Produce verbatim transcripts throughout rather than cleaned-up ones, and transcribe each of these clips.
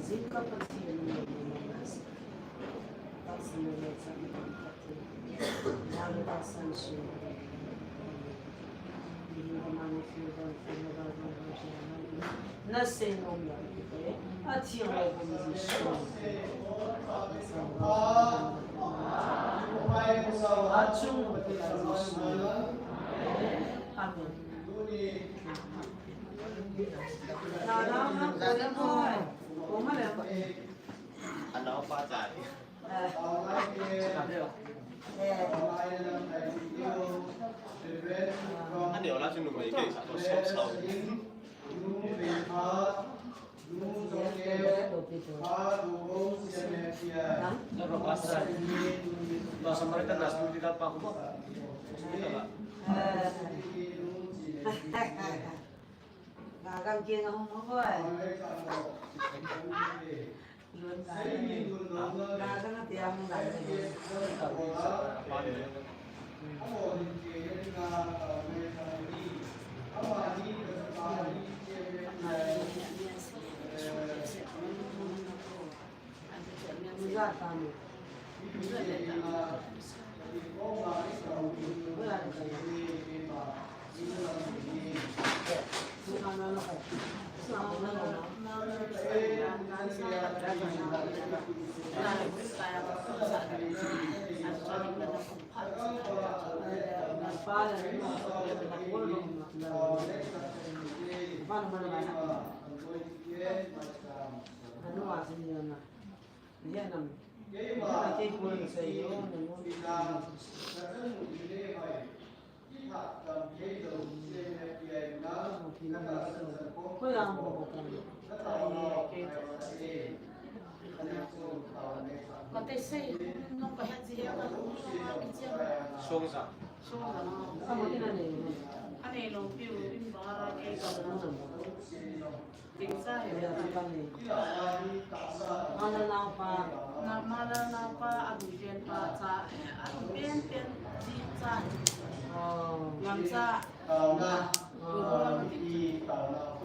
Jingkah Pathen in nangma nasa. Tahsan le chang Pathen. Nang tahsan sung. Ningma mani feel don feel don don don. Nasei nom le kipah. Atheng le kum Jesu. Achung le Jesu. Amen. Gagang keng ahung mo boy. Gagang ati ahung dan. Songsa. Songsa. Anei lo piu in bara ke ka. Tingsa he. Mala naupa. Na mala naupa, a duilen pa cha, a duilen pen ji cha. Oh. Ngam cha. Taona. Oh. Ngam cha.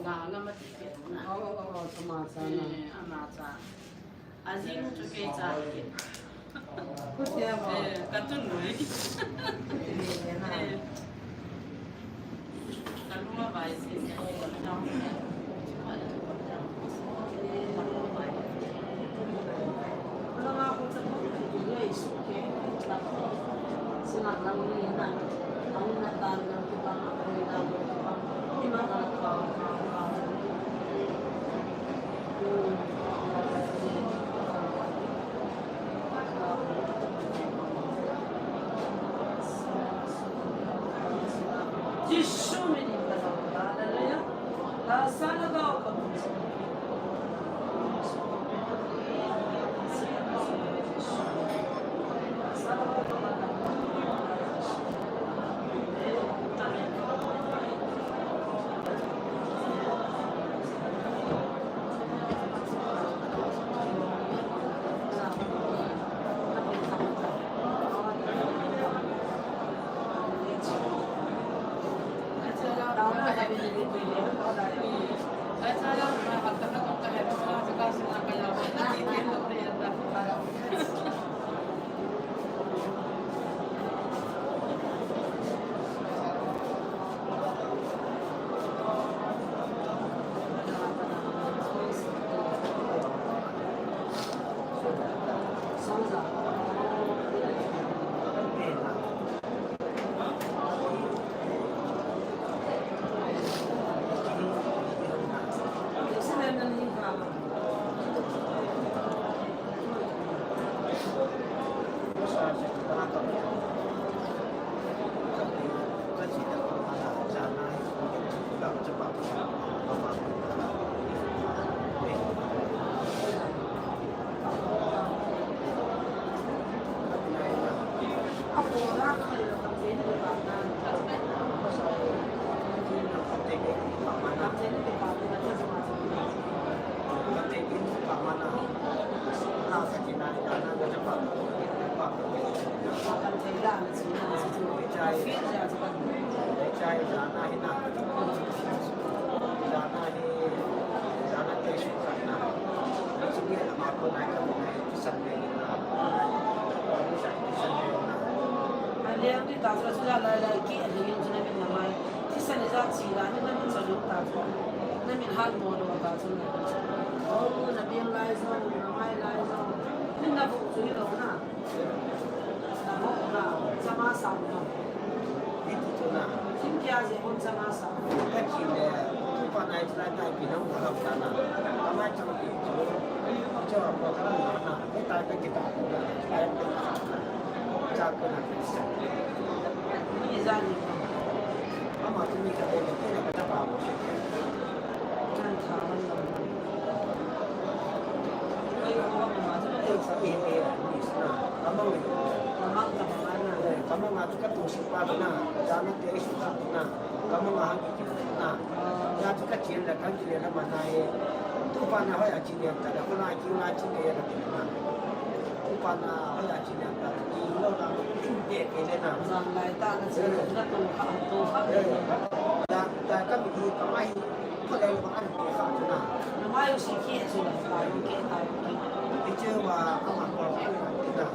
Nga ngam ti pen. Oh, oh, oh, oh, sama cha na. Eh, ama cha. Ajinu chu kei cha hi. Kutia mo. Eh, katun noi. Eh. Kalunga vai si. Aliang di ta sa sila lai lai ki aliang sila min namai. Tisa ni sa sila ni namin sa lung ta sa. Namin hal mo lo ta sa. Oh, namin lai sa, namai lai sa. Min na bu sui lo na. Na mo na, sama sa na. Iti chu na. Sim kia je hon sama sa. Ka chi le, tu pa nai chu lai tai pi nang ka ta na. Ka mai chu pi chu. Chu pa ka na na. Ni tai ka ki ta na. Ai pa na. Cha ko na ki sa. Ni za ni. Ama tu ni ka de ke na ka ta pa mo. Kan tha man lo. Ai ko ma ma chu. Ai sa e e na. Ka mang ni. Ka mang ka mang na. Ka mang ma chu ka tu si pa na. Ka na te si pa na. Ka mang ma ha ki na. Ya chu ka chin la kan chin la ma na e. Tu pa na hoi a chin ya ta la ko na chin la chin ya la na. Tu pa na hoi a chin ya ta. Ki lo na. Pe pe le na. Zan lai ta na chin la tu ha tu ha. La ta ka mi ka mai. Ko le ma an ke sa na. Na mai u si ki su la ta u ke ta u ke. Ki che wa ka ma ko na.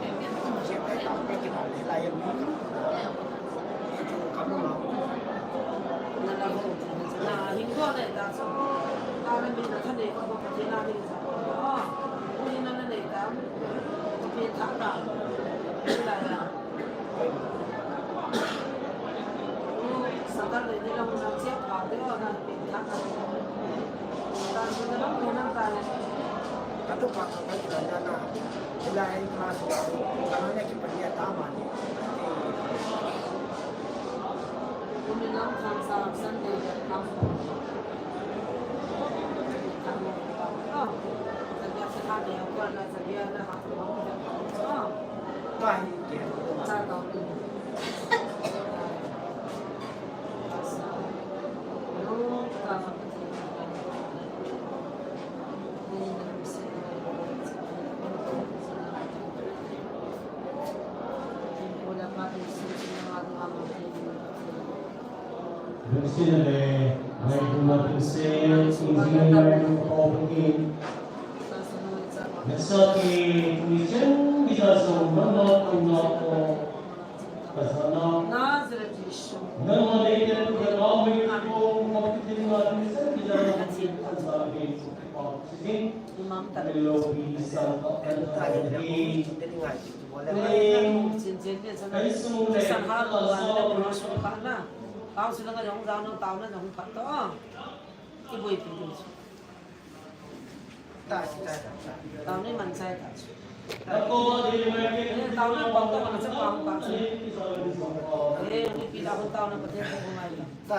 Che pe ta ke ki la ya mi. Ka tu pa ka ka na na. Ila ai class ka na ki pa ya ta ma ni. Kumi lang thang sa Sunday le thang sa. Thang sa. Sa dia na ha. Ka hi ke. Sa ka. Lungsetna le ngailutna lungset, engineer Pu Paopu in, nasate tuni chan geiya jong nangma kouna ko kajana. Nangma leitah a pu khat a hoi ko, kapitena tuni chan geiya nangma kouna ko kajana. Imam ta. Tao ni man chai ta. Tao ni pang ta man chai pang ta. Eh, ni pi la hun tao na pa te ko ngai ta.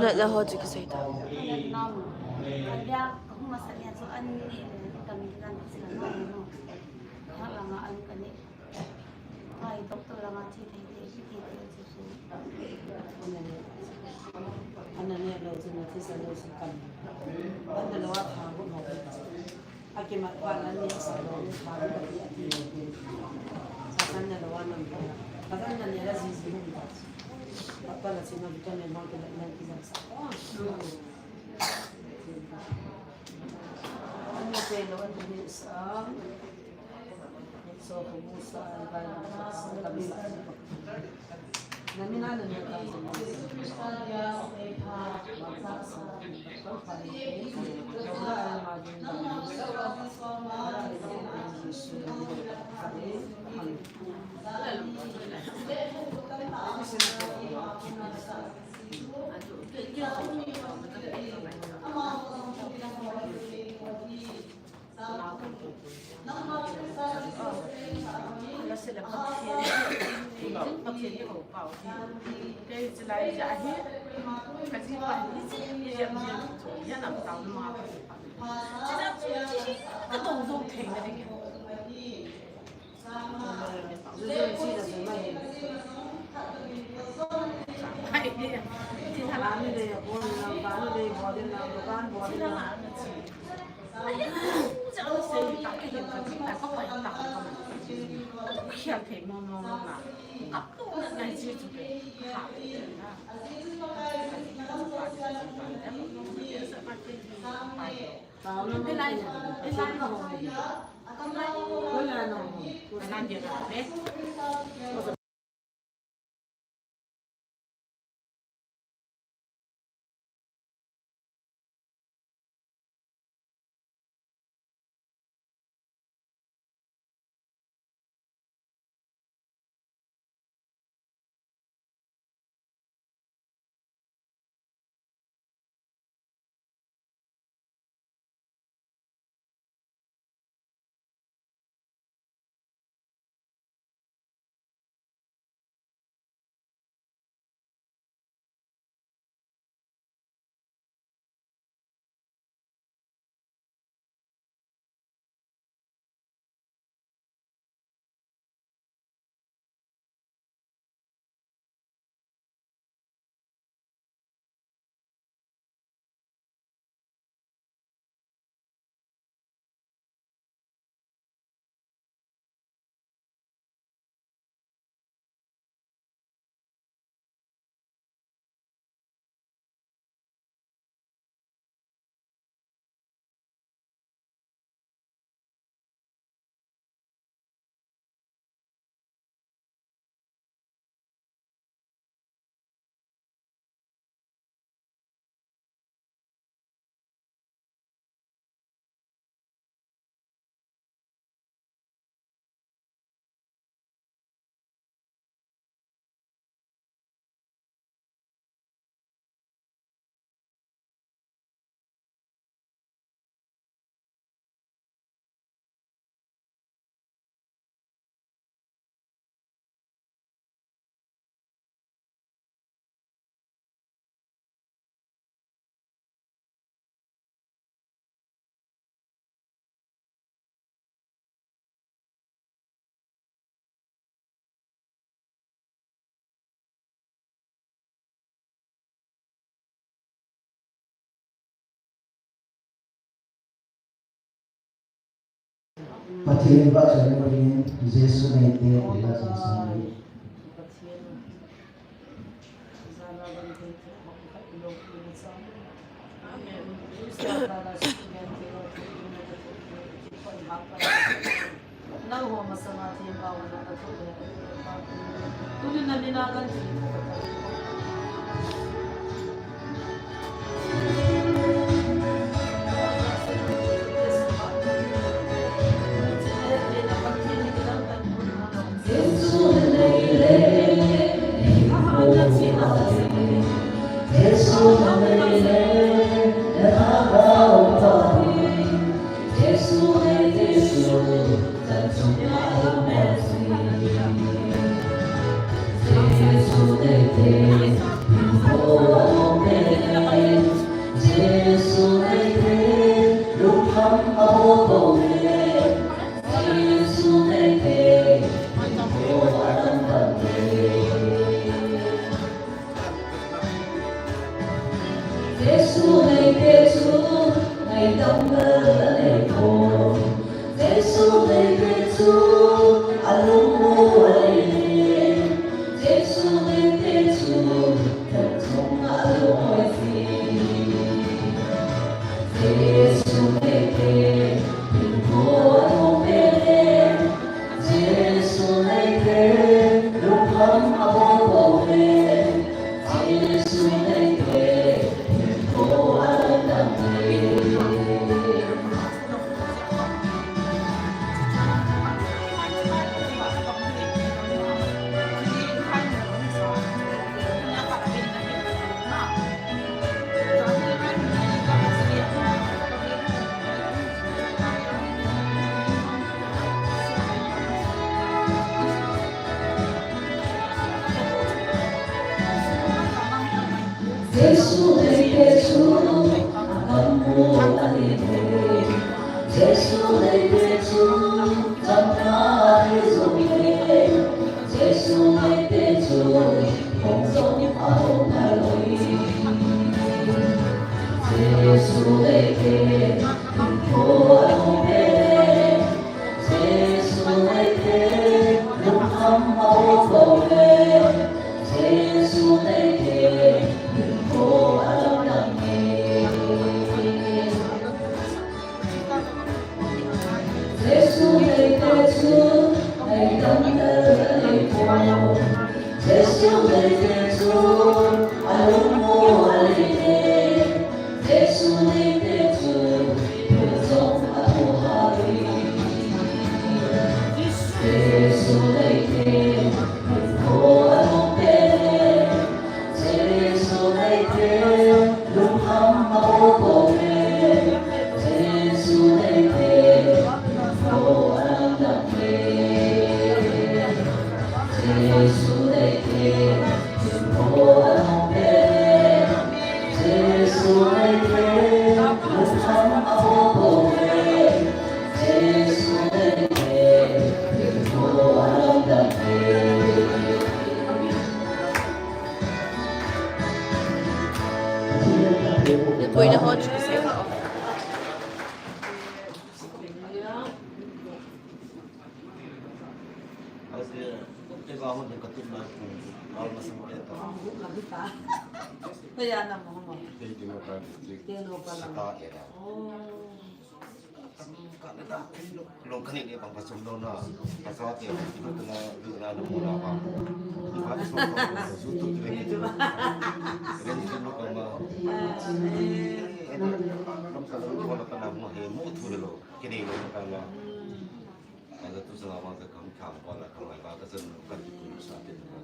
Natna ho chu kisei ta. Ai, doctor lama che thei thei, che thei thei, che thei. Ana ne lo chu na thisa lo chu kam. Ana lo a tha gu ho. A kimat pa na ne sa lo tha gu ti a ti. Ka san na lo a nam pa. Ka san na ne la zi zi hum ta. Pa pa la chi na vitamin ma ke la na ki za sa. Ana te lo an ni sa. Pathen i ho pau hi. Kei chilai ja hi. Ka ji pa hi ji ji ji ji. Ya nam tau ma. Chilai ji ji. Ka dong dong thei na ding. Pathen vahchoi na dingin Jesu neite ti vahchoi sah in. Jesu neite chu ngaidam bel anei poi. Jesu neite chu alungmong ahi. Jesu neite chu thathung alungmong ahi. Jesu neite hingpho alungmong ahi. Jesu neite lungkham abol bol ahi. Jesu leite chu atammu ahi. Jesu leite chu tamna ahi jong le, Jesu leite chu hong jong ahong phalou. Jesu leite hingphu ahong pe. Jesu leite lungkham abol bou le. Jesu leite hingphu alamdang e. Jesu leite chu ngaidam le leipou. Jesu leite chu alungmong aleite. Jesu leite chu thujong athohha e. Jesu leite hingphu ahong pe. Jesu leite lungkham abol bou e. Jesu leite hingphu alamdang e. Jesu leite hingphu ahong pe. Jesu leite lungkham abol bou e. Jesu leite hingphu alamdang e. Boina ho chu se. Long kani ni bang pasum lo na. Pasal ti tu na lu na lu na ba. Ni ba so lo su tu le ni tu. Ren tu lo ka ma. Lam ka lo ko la ka na mo he mo tu lo. Kini lo ka la. Aga tu sa la bang ka kam kam ko la ka ma ba ka sen ka tu sa te na.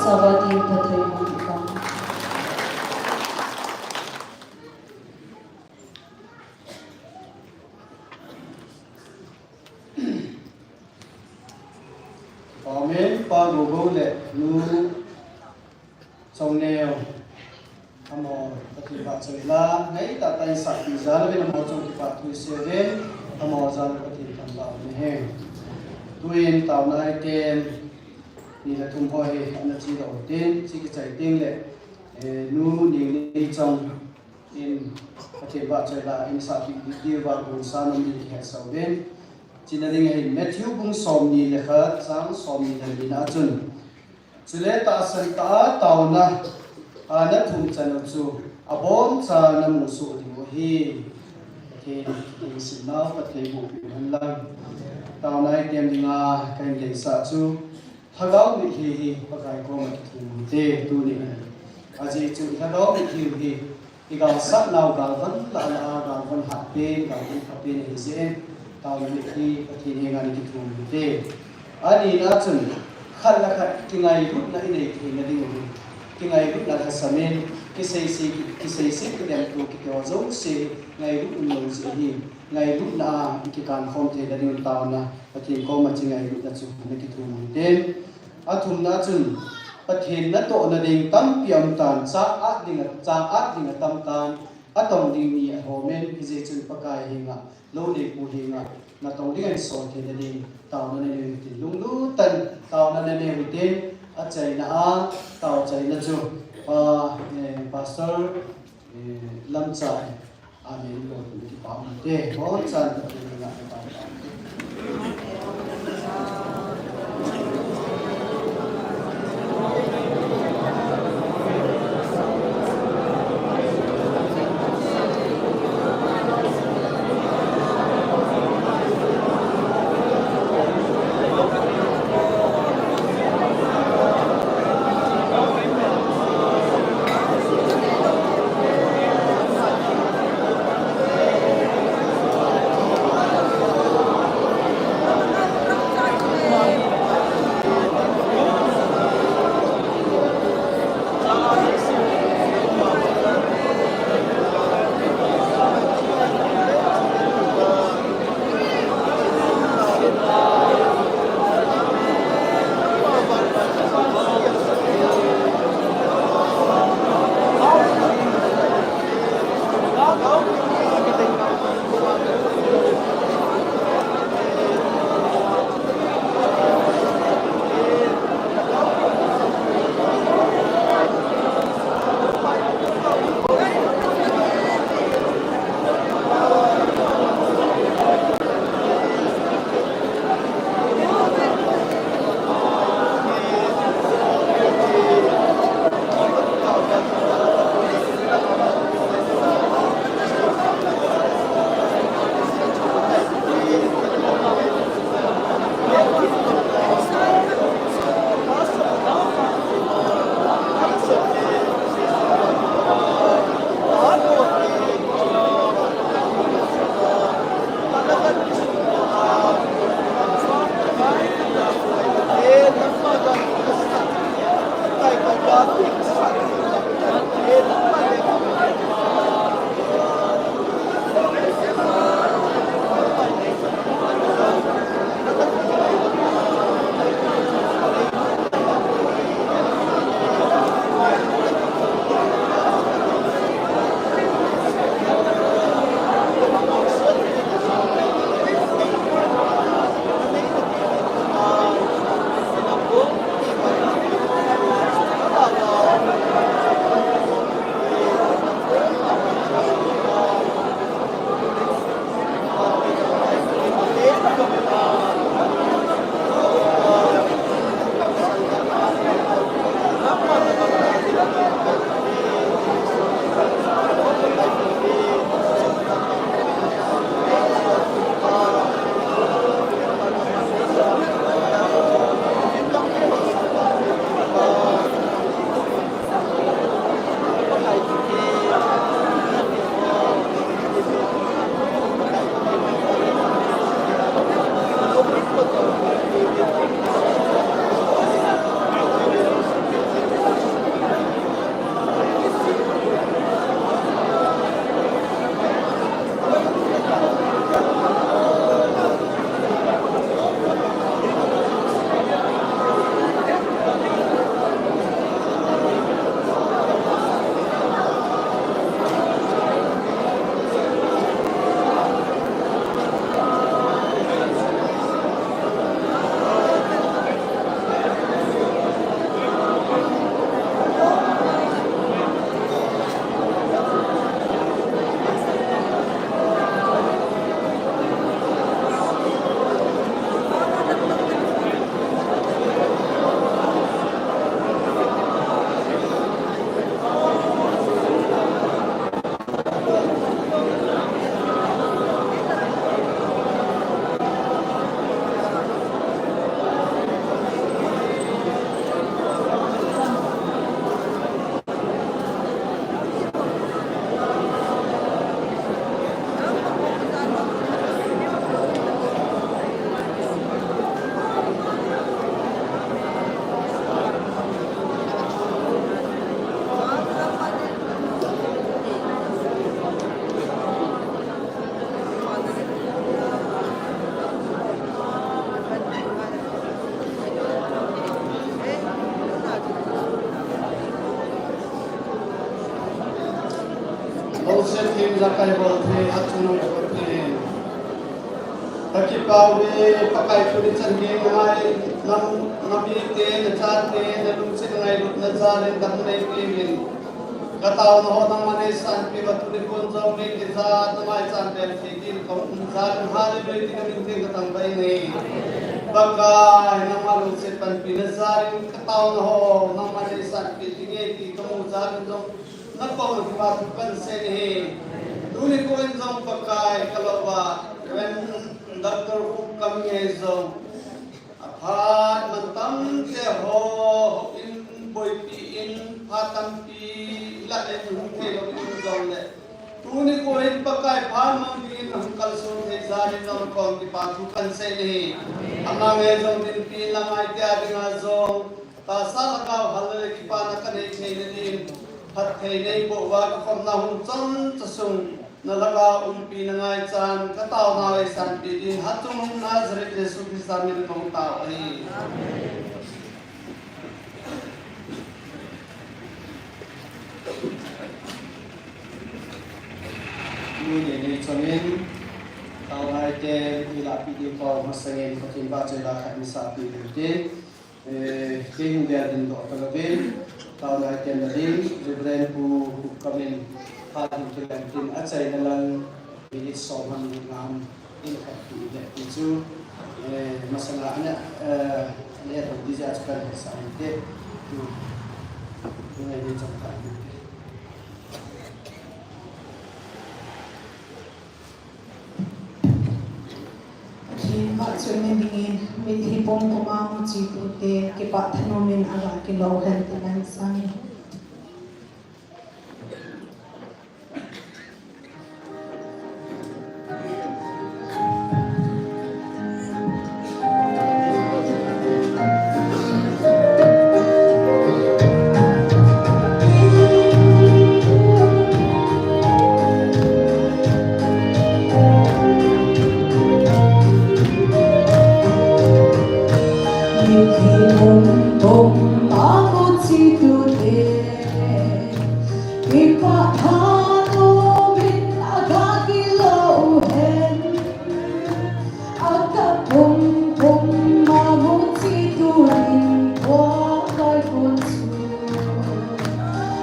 Sava din Pathen hung kipah. Amen. Pa Gogo le Nu Chongneo. Amaho Pathen vahchoila, ngaitah tah in sahpi jal uvin amaho chunga kipa thu isei uvin, amaho jal Pathen thangvah aum hen. Tuin taona item ni le thum ho hi ana chedoh utin, hiche kichai teng le, eh, Nu Ningneihchong in Pathen vahchoila in sahpi diu va gongsa nom ding kihetsah uvin. Chuna ding ahin Matthew bung somni le khat, chang somni le li na a chun, Chule tahsan tah a taona a nathum chan u chu aboncha namu soh diu ahi. Pathen in simnau Pathen in bohpeh hen lang. Taona item dinga kahin deisah chu, Lhagao mitlhi hi Pakai koma kithum u hite, tuni hin. Ajeh chu Lhagao mitlhi hi igalsatnau galvan lah lah a, galvan hatpen, galvan phapen ahi jeh in, taona mitlhi Pathen henga nakithum u hite. Anina chun, khat le khat kingailutna inei theina diu ahi. Kingailutna lhasam in, kiseise, kiseise kidemto kiti ho jouse ngailut umlou jeh ahi. Ngailutna a ikikan khom theina diu taona, Pathen koma chu ngailutna chu nakithum u hite. Athumna chun, Pathen natohna ding tampi aumtan, chang at ding a, chang at ding atamtan, atong ding ni ahom in, hijeh chun Pakai henga, lou neipu henga, natong ding ahin sol theina ding, taona nanei u hitin, lunglut tah in taona nanei u hitin, achaina a, tao chaina chu, Pa, eh, Pastor, eh, Lamcha, Amen. Lord, we give you thanks. Lord, son, Lord, we give you thanks. Pakai bol the, achungnung bol the. Kakipah uve, Pakai tuni chan gei nangai, nam, namite, nachate, nalungset nangailutna jal in damna neipeuvin. Kataona ho nangman neisanpeh uva tuni kon jong mi tijat namai chan bel thei din kahung um jal in hallelujah ti kamin theng kathangvah in ahi. Pakai nangma lungset panpina jal in kataona ho nangman neisanpeh ding ahi ti kamu jal in jong nakoma kipathu kahin sei ahi. Tuni kon jong Pakai kalou uva Reverend Doctor Khupkam in jong aphat mantam te ho, houin boipi in phat tampi la in hung thei lou in jong le. Tuni kon Pakai phat mang ding in hung kalson thei jal in nakoma kipathu kahin sei ahi. Ama nge jong dinpi in la ngai tia dinga jong tahsa lhagao hal le kipana kanei theina din, phatthei neiboh uva kakhomna hung chon chasung, na lhagao umpi nangai chan, kataonau eisanpeh din, hatchungnung Nazareth Jesu Christa min in kahung tao ahi. Tuni nei chom in, taonau te, ilahpeh ding pau masangin, Pathen vahchoi la khat masapeh ding te. Eh, kei hung bia ding doh talou ve, taonau te na ding, Reverend Pu Khupkam in, phat hung kilhen tin, achaina lang, minute som ham ni ngam, in khat ti le ti chu, eh, masanga ana, eh, ana dong ding jeh a chu kahin hetsah in te. Tu, tu ngai ni chang khat ni te. Pathen vahchoina dingin, mithi pumkuma muchi tute, kipah thanom in aga kilou hen ti ngai sang. Mithi pumkuma muchi tute, kipah thanom in aga kilou hen. Akap pumkuma muchi tunin, Pakai kon chu.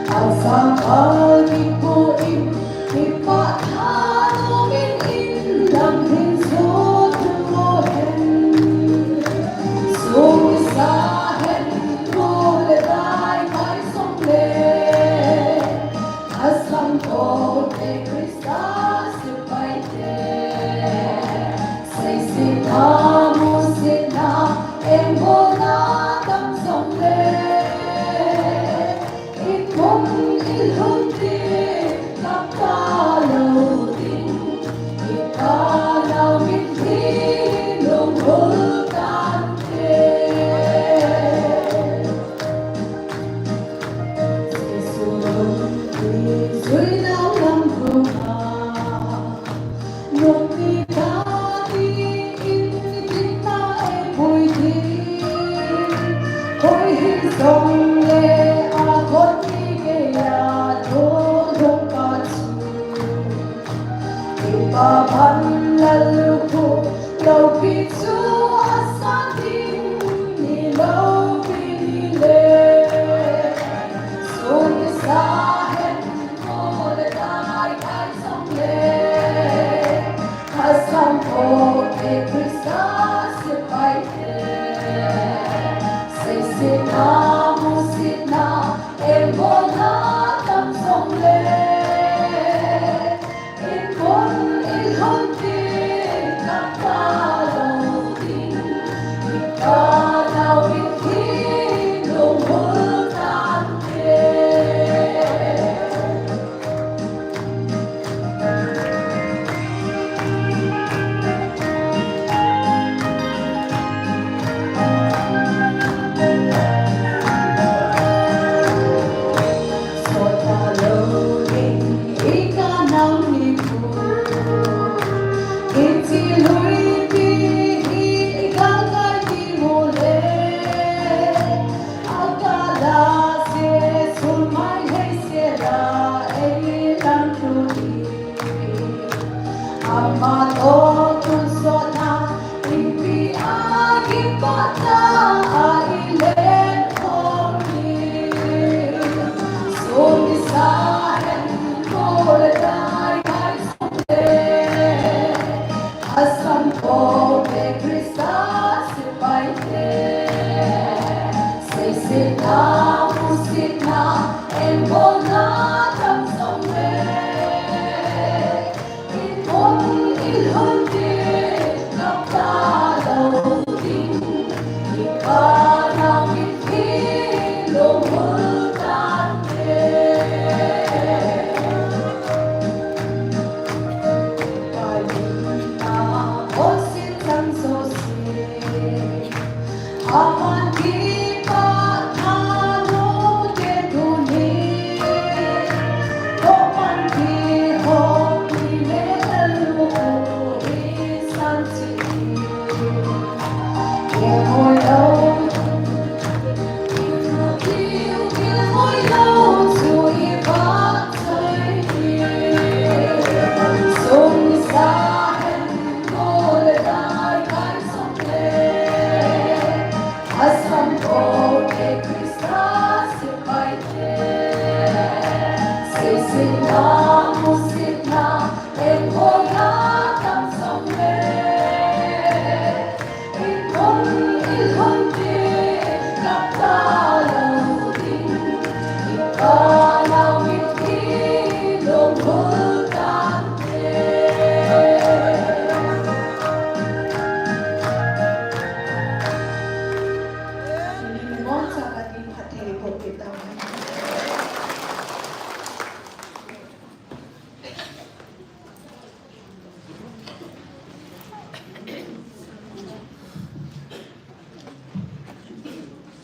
Asang alkipu in, kipah thanom in, in lam hin jot u hen. Sung sa hen, nu le dai kai song le. Asang ko te Christa sepai te. Seisetna, musetna, engbolna tam jong le. Ikum ilhun tin, kap talou ding. Ipanau mitlhi lunghul tante. Jesu lungtui juinau lam hunga, nungni tati in kitna eipui ding. Koi hijongle akhon ni geiya tolhung pa chu. Kipa ban lal khu loupi chu asang ding ni loupi ni le. Sung sa hen ko le dai kai jong le. Asang ko te Christa sepai te. Seisetna, musetna, engbolna tam jong le. Ikum ilhun tin, kap talou ding. Ipanau mitlhi lunghul tante.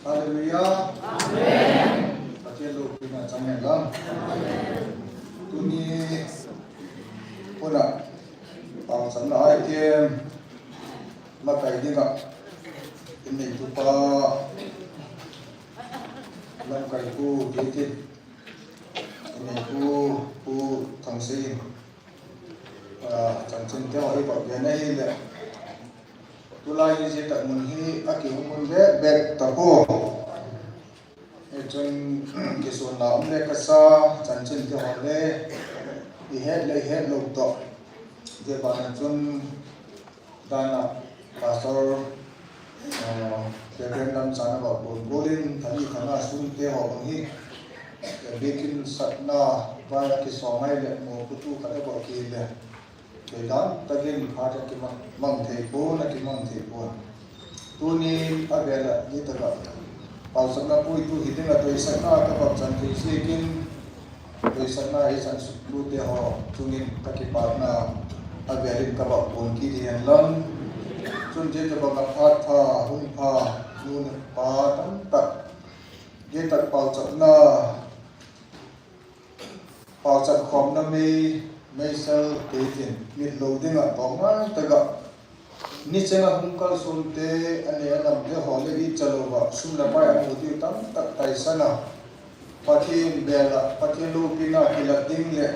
Hallelujah. Amen. Pathen loupina chang hen lang. Tuni puna pao chang na ai ke makai dinga. Inei tu pa lamkai ku diti. Inei ku ku thang sei. Ah, chanchin te ho hi bak ve na hi le. Tulai hi jeh tak mun hi a kihung mun ve bek ta ko. Hichun kisonna um le kasa, chanchin te ho le. I het le i het lou to. Te bana chun dana Pastor, ah, Reverend Lamchana ba bol bolin, thani thana sum te ho bang hi. Bikin satna, vai a kisomai le mo putu kada ba ki le. Kei dan takin phat a kimang, mang thei pon, a kimang thei pon. Tuni a vela ni taka. Pausakna puitu hi dinga toisakna ka bak chan thei sekin. Toisakna hi chan suklu te ho chungin ka kipatna a velin ka bak pon ki di hen lang. Chun je te bang a phat pha, hung pha, nu ne pa tam tak. Je tak pausakna Pauchap khomna mei, meisel teitin, mit lou dinga, tawmngai taka. Nichenga hung kalson te, anei anam te ho le i chalou va, sum le pai amu diu tam tak taisan a. Pathen bela, Pathen loupina kilat ding le,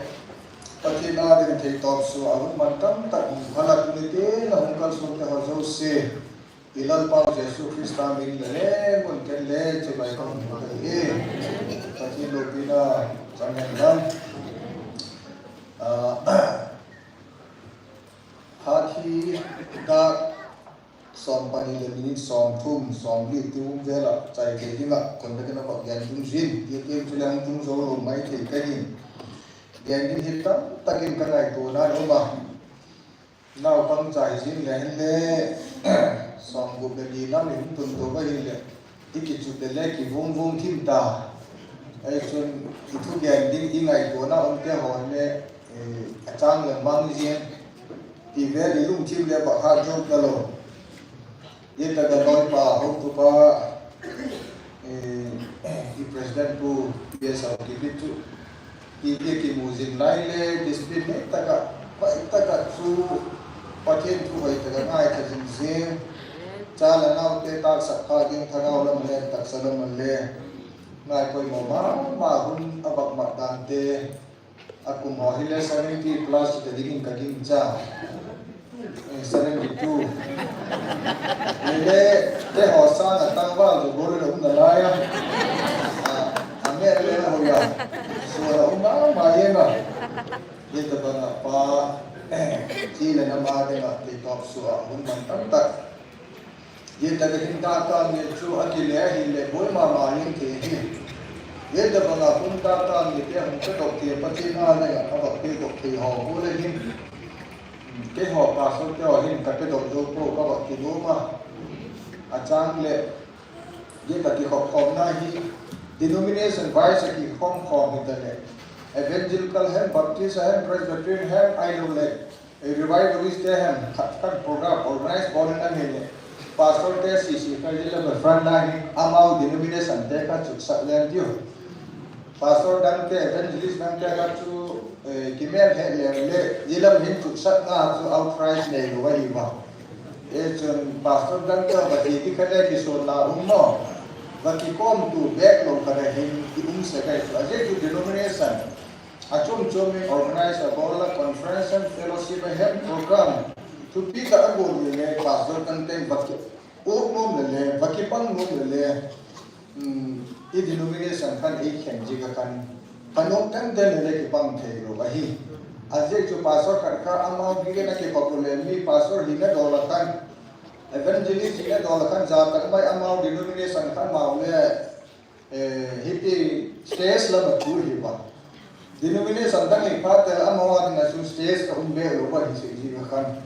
Pathen a ding thei tawp sua, a hung man tam tak hung phala tuni te, na hung kalson te ho jouse. I Lalpa Jesu Krista min le le mun ken le chibai kong mu ta hi. Pathen loupina chang hen lang. Ah, phat hi dak som pani le minute som thum, som li ti um vela chai thei dinga, kon da kana bak gen tung jin, ye kem chu le hung tung zo lo mai thei ka hin. Gen din hi tam takin ka ngaito na um a. Naupang cha hi jing le hin le, sawmgup le ni lam in tun to ka hin le, i kichut le le kivung vung thim ta. Ei chun, i thugen ding i ngaituana um te ho le, eh, a chang le mang jing. Ti vel i lungthim le va kha jop ta lo. Ye taka loipa, hotupa, eh, i President Pu P S L K P chu, i, i kimu jing lai le, discipline nei taka, pai taka chu, Pathen thu pai taka ngai ta jing jing. Cha le nau te taksa pha ding thagau lam le, taksa lam le. Ngai poimo mama hun a bak mat dan te. A kum ho hi le seventy plus ta dingin ka gingcha. Le, te ho sang a tangval chu bol le um nalai a. A, a me le ho ya. So la um ma ma ye na. Ye ta ba na pa. Chi le na ma de ma te top su a hun man tam tak. Ye ta ka hin ta ka nge chu a ki le a hin le boi ma ma yin te hi. Ye ta ba na kun ta ka nge te hung ka dok te pa ti na le a ka ba pe dok te ho ko le hin. Ke ho pastor te ho hin ka pe dok zo ko ka ba ki lo ma. A chang le ye ta ki khop khom na hi denomination wise ki khom khom hi ta le. Evangelical hem, Baptist hem, Presbyterian hem, ai lo le. Revivalist te hen, khat khat program organize bol in ahi le. Pastor te C C ka jila ba front line hi, amau denomination te ka chu sak len tiu. Pastor dang te, evangelist dang te ka chu, eh, kimel he le le, jila hin chu sak na chu outright nei lo ahi ma. E chun pastor dang te ba ti ti ka le ki so na um mo. Ba ki kom tu bek lo ka le hin ki um se ka chu. A je chu denomination. A chom chom in organize a bol a conference and fellowship a hem program. Thupi ka a bol le le pastor kan teng baki. Uk nom le le, baki pang nom le le. Hmm, i denomination kan i khen ji ka kan. Kan nom kan den le le ki pang thei lo ahi. A je chu pastor kan ka amau bi na ki pa le mi pastor hi na dol a kan. Evangelist hi na dol a kan ja tak mai amau denomination kan mau le. Eh, hiti stage lama chu hi ba. Denomination dang hi phat te amaho a dinga chu stage ka um be lo ba hi se ji ka khan.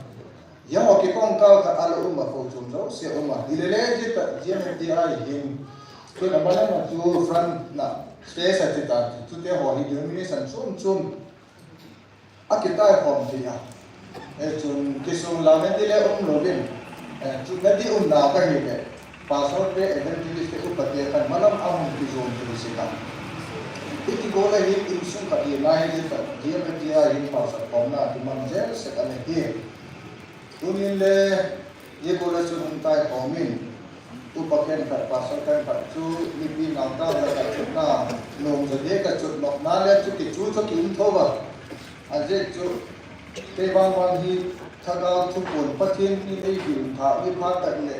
Ya ho ki kong kal ka alo um ba ko chom jo se um ba. Hi le le ji ta ji me ti ai hin. Ko na ba na chu front na stage a ti ta chu te ho hi denomination chom chom. A kitai khom thei a. Eh, chun kisung lam en ti le um lo vin. Eh, chun na di um na ka hi le. Pastor te evangelist te upa te kan malam a hung kizom thei se ka. Hiti ko le hi insung ka ti na hi le ka. Dia ka dia hi pastor khom na ti mang jel se ka le hi. Tunin le, ye ko le chun hung tai khom in. Upa khen khat, pastor khen khat chu, mipi nau ta la ka chun na, nom ja de ka chun nok na le chu ki chu chu ki um tho ba. A je chu, te bang bang hi, thagau thu pon Pathian ni ei bi um tha, ni pha tak le.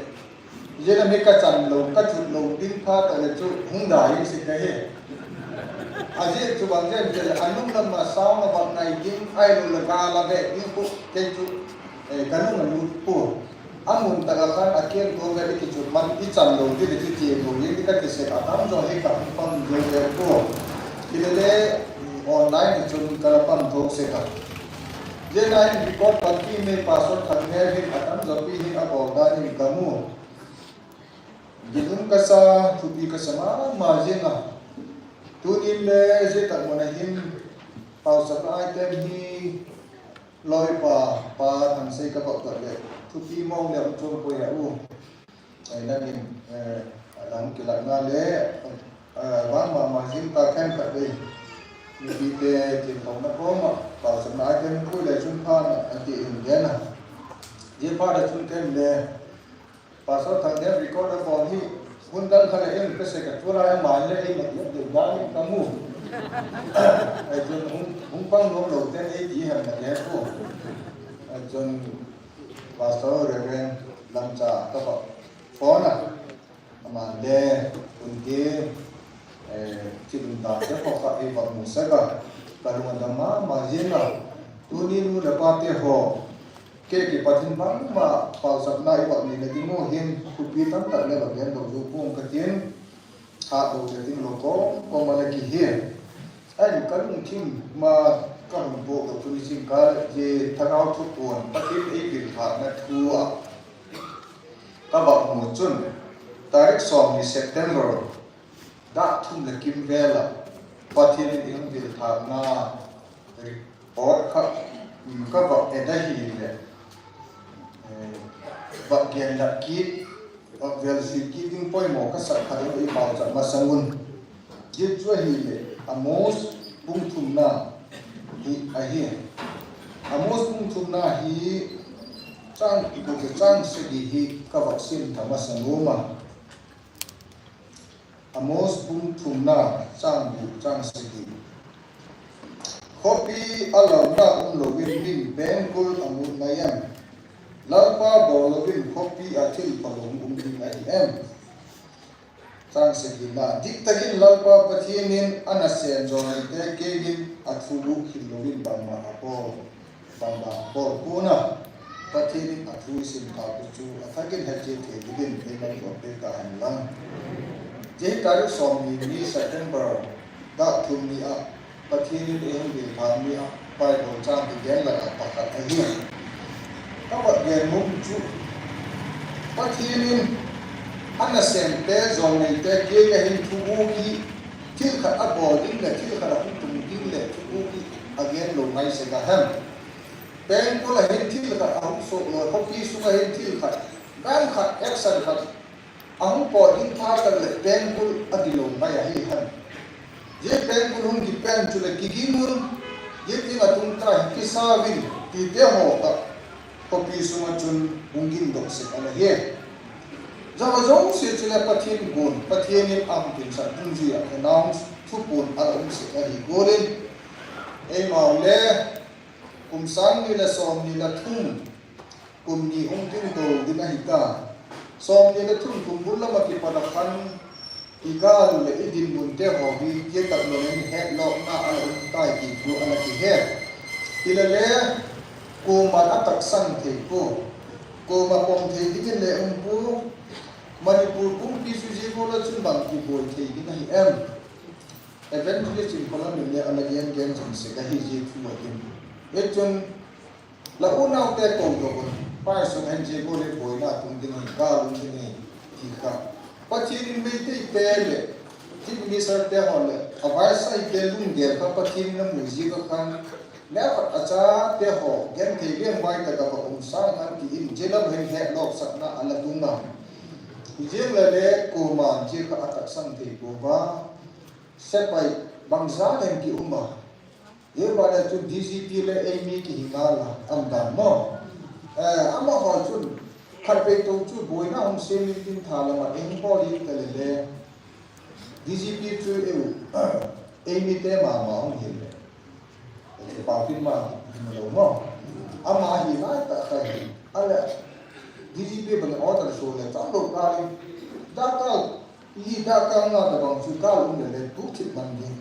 Ye na mi ka chan lo, ka chut lo, ding pha tak le chu, hung da hi si ka he. A je chu bang je, je le, anung lam ma sao na bang nai ding, ai lo le ga la ve, ding ku, ke chu. Eh, ka nung a lut po. A mun taka khan a ken to ve i kichut man i chan lo ti le ti ti lo ye ti ka ti se a tam jo he ka pang jo ve po. Ti le le online a chun ka la pang tho se ka. Je na in record pan ki me pastor khat me hin a tam jo pi hin a bol da in ka mu. Dinun ka sa, thupi ka sa ma ma je na. Tunin le je tak mo na hin pau sa ka item hi Loipa, pa Thangsei ka bak tak le, thupi mong le um chom koi a u. Ai nangin, eh, alang kilatna le, eh, vang ma ma jing ta khen khat ve. Mipi te tin khom na khom a, pastor na ai khen khui le chun pha na, a ti in den a. Ye pha le chun khen le, Pastor Thangden record a bol hi, hun dang khat le in ka se ka chula e ma le in na de da ni ka mu. Ai chun hung, hung pang nom lo ten ei ti hem na le ko. Ai chun Pastor Reverend Lamcha ka ba phone a. Ama le un ti, eh, chilun ta te ko ka ei ba mu sa ka. Ka lung dam ma ma jin na. Tuni nu le pa te ho. Ke kipat in bangma pausapna i vak neina ding u hin, thupi tamtah le vak gen lou diu pong ka tin, hat lou le ding lou kong, kong ma le kihi. Ahin ka lungthim ma ka hung bol lou tuni jingkah le Thagau thupuan, Pathen ei bilphatna thu a ka vak mu chun, tarik som ni September, dah thum le kim vel a Pathen in ei hung bilphatna report kha, um, ka vak et ahi le, eh, vak gen lah kit, vak vel sui kit ding poimo ka sak kha ding ei pauchap masang un. Kit chu ahi le, Amos bung thumna hi ahi. Amos bung thumna hi chang, chang sagi hi ka vak sim tha masang um a. Amos bung thumna chang gup chang sagi. Khopi a launa um louvin min pengkul a mut nai em? Lalpa bol louvin khopi a thil phalou um ding ahi em? Chang sagina, diktakin Lalpa Pathen in ana sem jonglei te keiyin athu guhkhel louvin bangma abol, bangma abol pon a, Pathen in athu isim tah u chu athakin hechen thei dingin eiman bol peh tahen lang. Hiche hi tarik somni ni September, dak thum ni a Pathen in eihung bilham ni a Bible chang kigen lah a pakhat ahi. Ka va gen nom chu, Pathen in ana sem te, jonglei te keiya hin thuguh hi thil khat abol ding le thil khat ahung tung ding le thuguh hi agen lou ngai sek ahem? Pengkul a hin thil khat ahung soh lou, khopi sunga hin thil khat, gam khat, action khat ahung pot ding phat le pengkul agilou ngai ahi ham? Hiche pengkul hung kipen chu le kiging un, hitin atung tah hi kisa uvin, tite ho kha khopi sunga chun hung ging doh sek ana hi. Hiche ho jouse chu le Pathen gon, Pathen in ahung pinsah dungjui a announce thupon ana um sek ahi. Golin, eima u le kum sang ni le somni le thum, kum ni hung ding tou ding ahi ta. Somni le thum kum bul lama kipat a khan, i gal u le i dinmun te ho hi, hitia tah lou in hetlou na ana um tai ti thu ana kihe. Hile le, koima a taksang thei po, koima pom thei ding le um po, Manipur pumpi chu hiche ho la chun bang kibol thei ding ahi em? Evangelist in kola min le ana gen gen jing sek ahi hiche thu a hin. Hichun, la unaute kou doh un, pai sung hen hiche ho le boina tung ding ahi, gal um ding ahi, ti kha. Pathen in Meitei te le, Chief Minister te ho le, a vaisai te lunggel kha Pathen in amu jeh a khan, mel khat a chate ho, genthei lengvai tah a va um sang khan tin, hiche lam hin hetlou sakna ana tung a. Hijeng le le, koima hiche kha ataksang thei pouva, sepai bangzah in ki um a. Hiche bana chun D G P le eimi kihi ngal a, um dan mo. Eh, amaho chun, khatvei tou chu boina hung sem in tin tha lama eihung bol in tale le. D G P chu eu, eimi te mama hung hin le. Paupin ma, hung lou mo. Ama hi lai tah kha hi. Ale, D G P bang order so le, chang lou kali. Da kal, Leader kal nga tabang chu gal um le le tup thip man ding.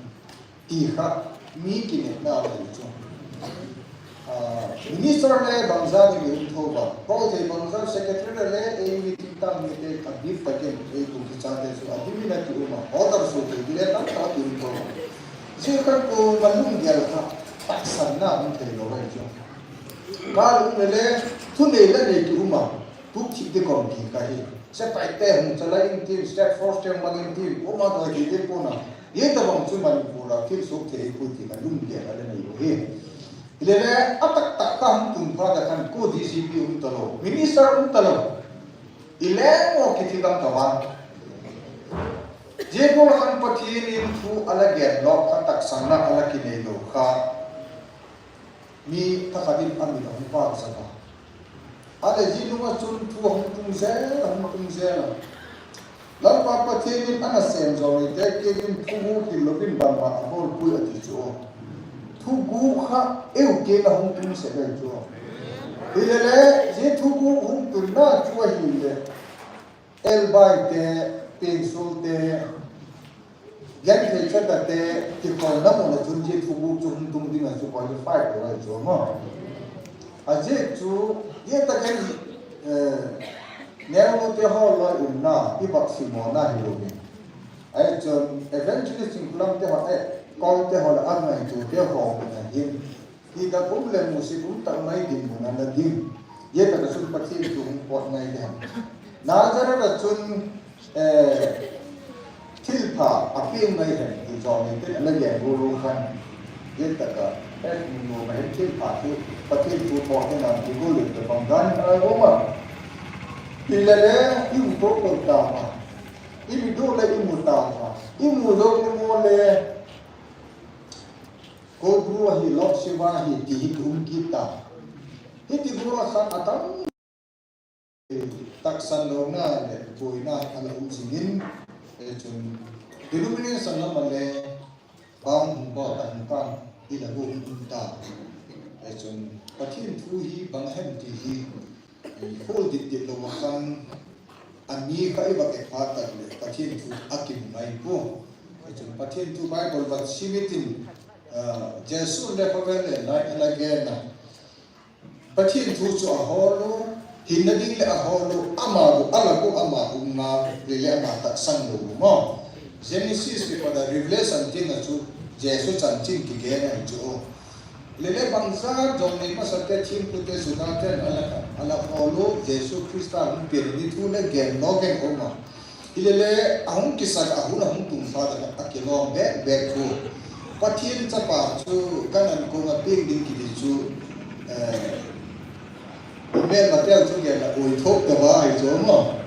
Ti kha, mi kinepna ahi chu. Ah, minister le bangzah ding um thou va. Paul thei bangzah secretary le, eh, meeting tang ni te a bif takin, eh, tu kicha te chu a dimi na ki um a. Order so te di le tam ta ki um thou va. Hiche kha koima lunggel kha, tahsanna um thei lou ahi chu. Gal um le le, thunei le nei ki um a. Tup thip di kom ki kha hi. Sepai te hung chalai in tin, state force te hung mang in tin, koima doi thei ding pon a. Hitabang chu Manipur a thil soh thei poi ti kha lunggel ana nei u hi. Hile le, atak tah kha hung tun phat a khan ko D G P um talou, minister um talou. I leng mo kiti dam ta van. Hiche bol khan Pathen in thu ala gen lou kha, tahsanna ala kinei lou kha. Mi thakhat in amin ahung vak sah a. Ale hiche nunga chun thu ahung tung jel, ahung tung jel a. Lalpa Pathen in ana sem jonglei te keiyin thuguh khel louvin bangma abol poi ati chu. Thuguh kha eu keiyin ahung tung sek ahi chu. Hile le, hiche thuguh hung tunna chu ahile. Elbai te, Pengsul te, Genthei chate, kikholna mun a chun hiche thuguh chu hung tung ding a chu qualify lou ahi chu mo. Ajeh chu, hitakin, eh, neo te ho loi umna, i vak simona hilou in. Ahi chun, evangelist in kulam te ho, eh, kol te ho le angai tu te ho mun a hin. Hita kum le musit um tah mai dinmun a na ding. Hita ka chun Pathen thu hung pot ngai ding. Nazareth a chun, eh, thilpha apeng ngai hen ti jong in tin ana gen ru ru khan. Hita ka, eh, mu ma hen thilpha thu, Pathen thu pot ngai ti gu le te bang gan a ru ma. Ti le le, i mu to ko ta ma. I mu do le i mu ta ma. I mu do i mu le. Ko gru ahi, Lord Shiva ahi, ti hi ki um kit ta. Hiti gru a khan atam, eh, tahsan louna le boina hi ala um jing in, eh, chun denomination lam a le bang hung bol ta hung kan, hi la gu um um ta. Eh, chun Pathen thu hi bang ahem ti hi, Khol dit dit lou a khan, ami kha i va et phat tak le Pathen thu a kimu ngai poi. Chun Pathen thu Bible va sim i tin, ah, Jesu le khovel le lai a la gen a. Pathen thu chu a hol u, hinna ding le a hol u, ama bu, a la bu, ama umna le le ama tahsan lou u mo. Genesis kipat a Revelation tin a chu Jesu chanchin kigen ahi chu. Lele bangzah jong nei masa te thempu te Juda ten a la, a la hol u Jesu Christa hung pen ni thu le gen lo gen um a. Hilele a hung kisat a hun a hung tung phat a kilom bek bek u. Pathen chapa chu Canaan kong a peng ding kiti chu, eh, melma tel chu gen a oi thok ta vai chu mo.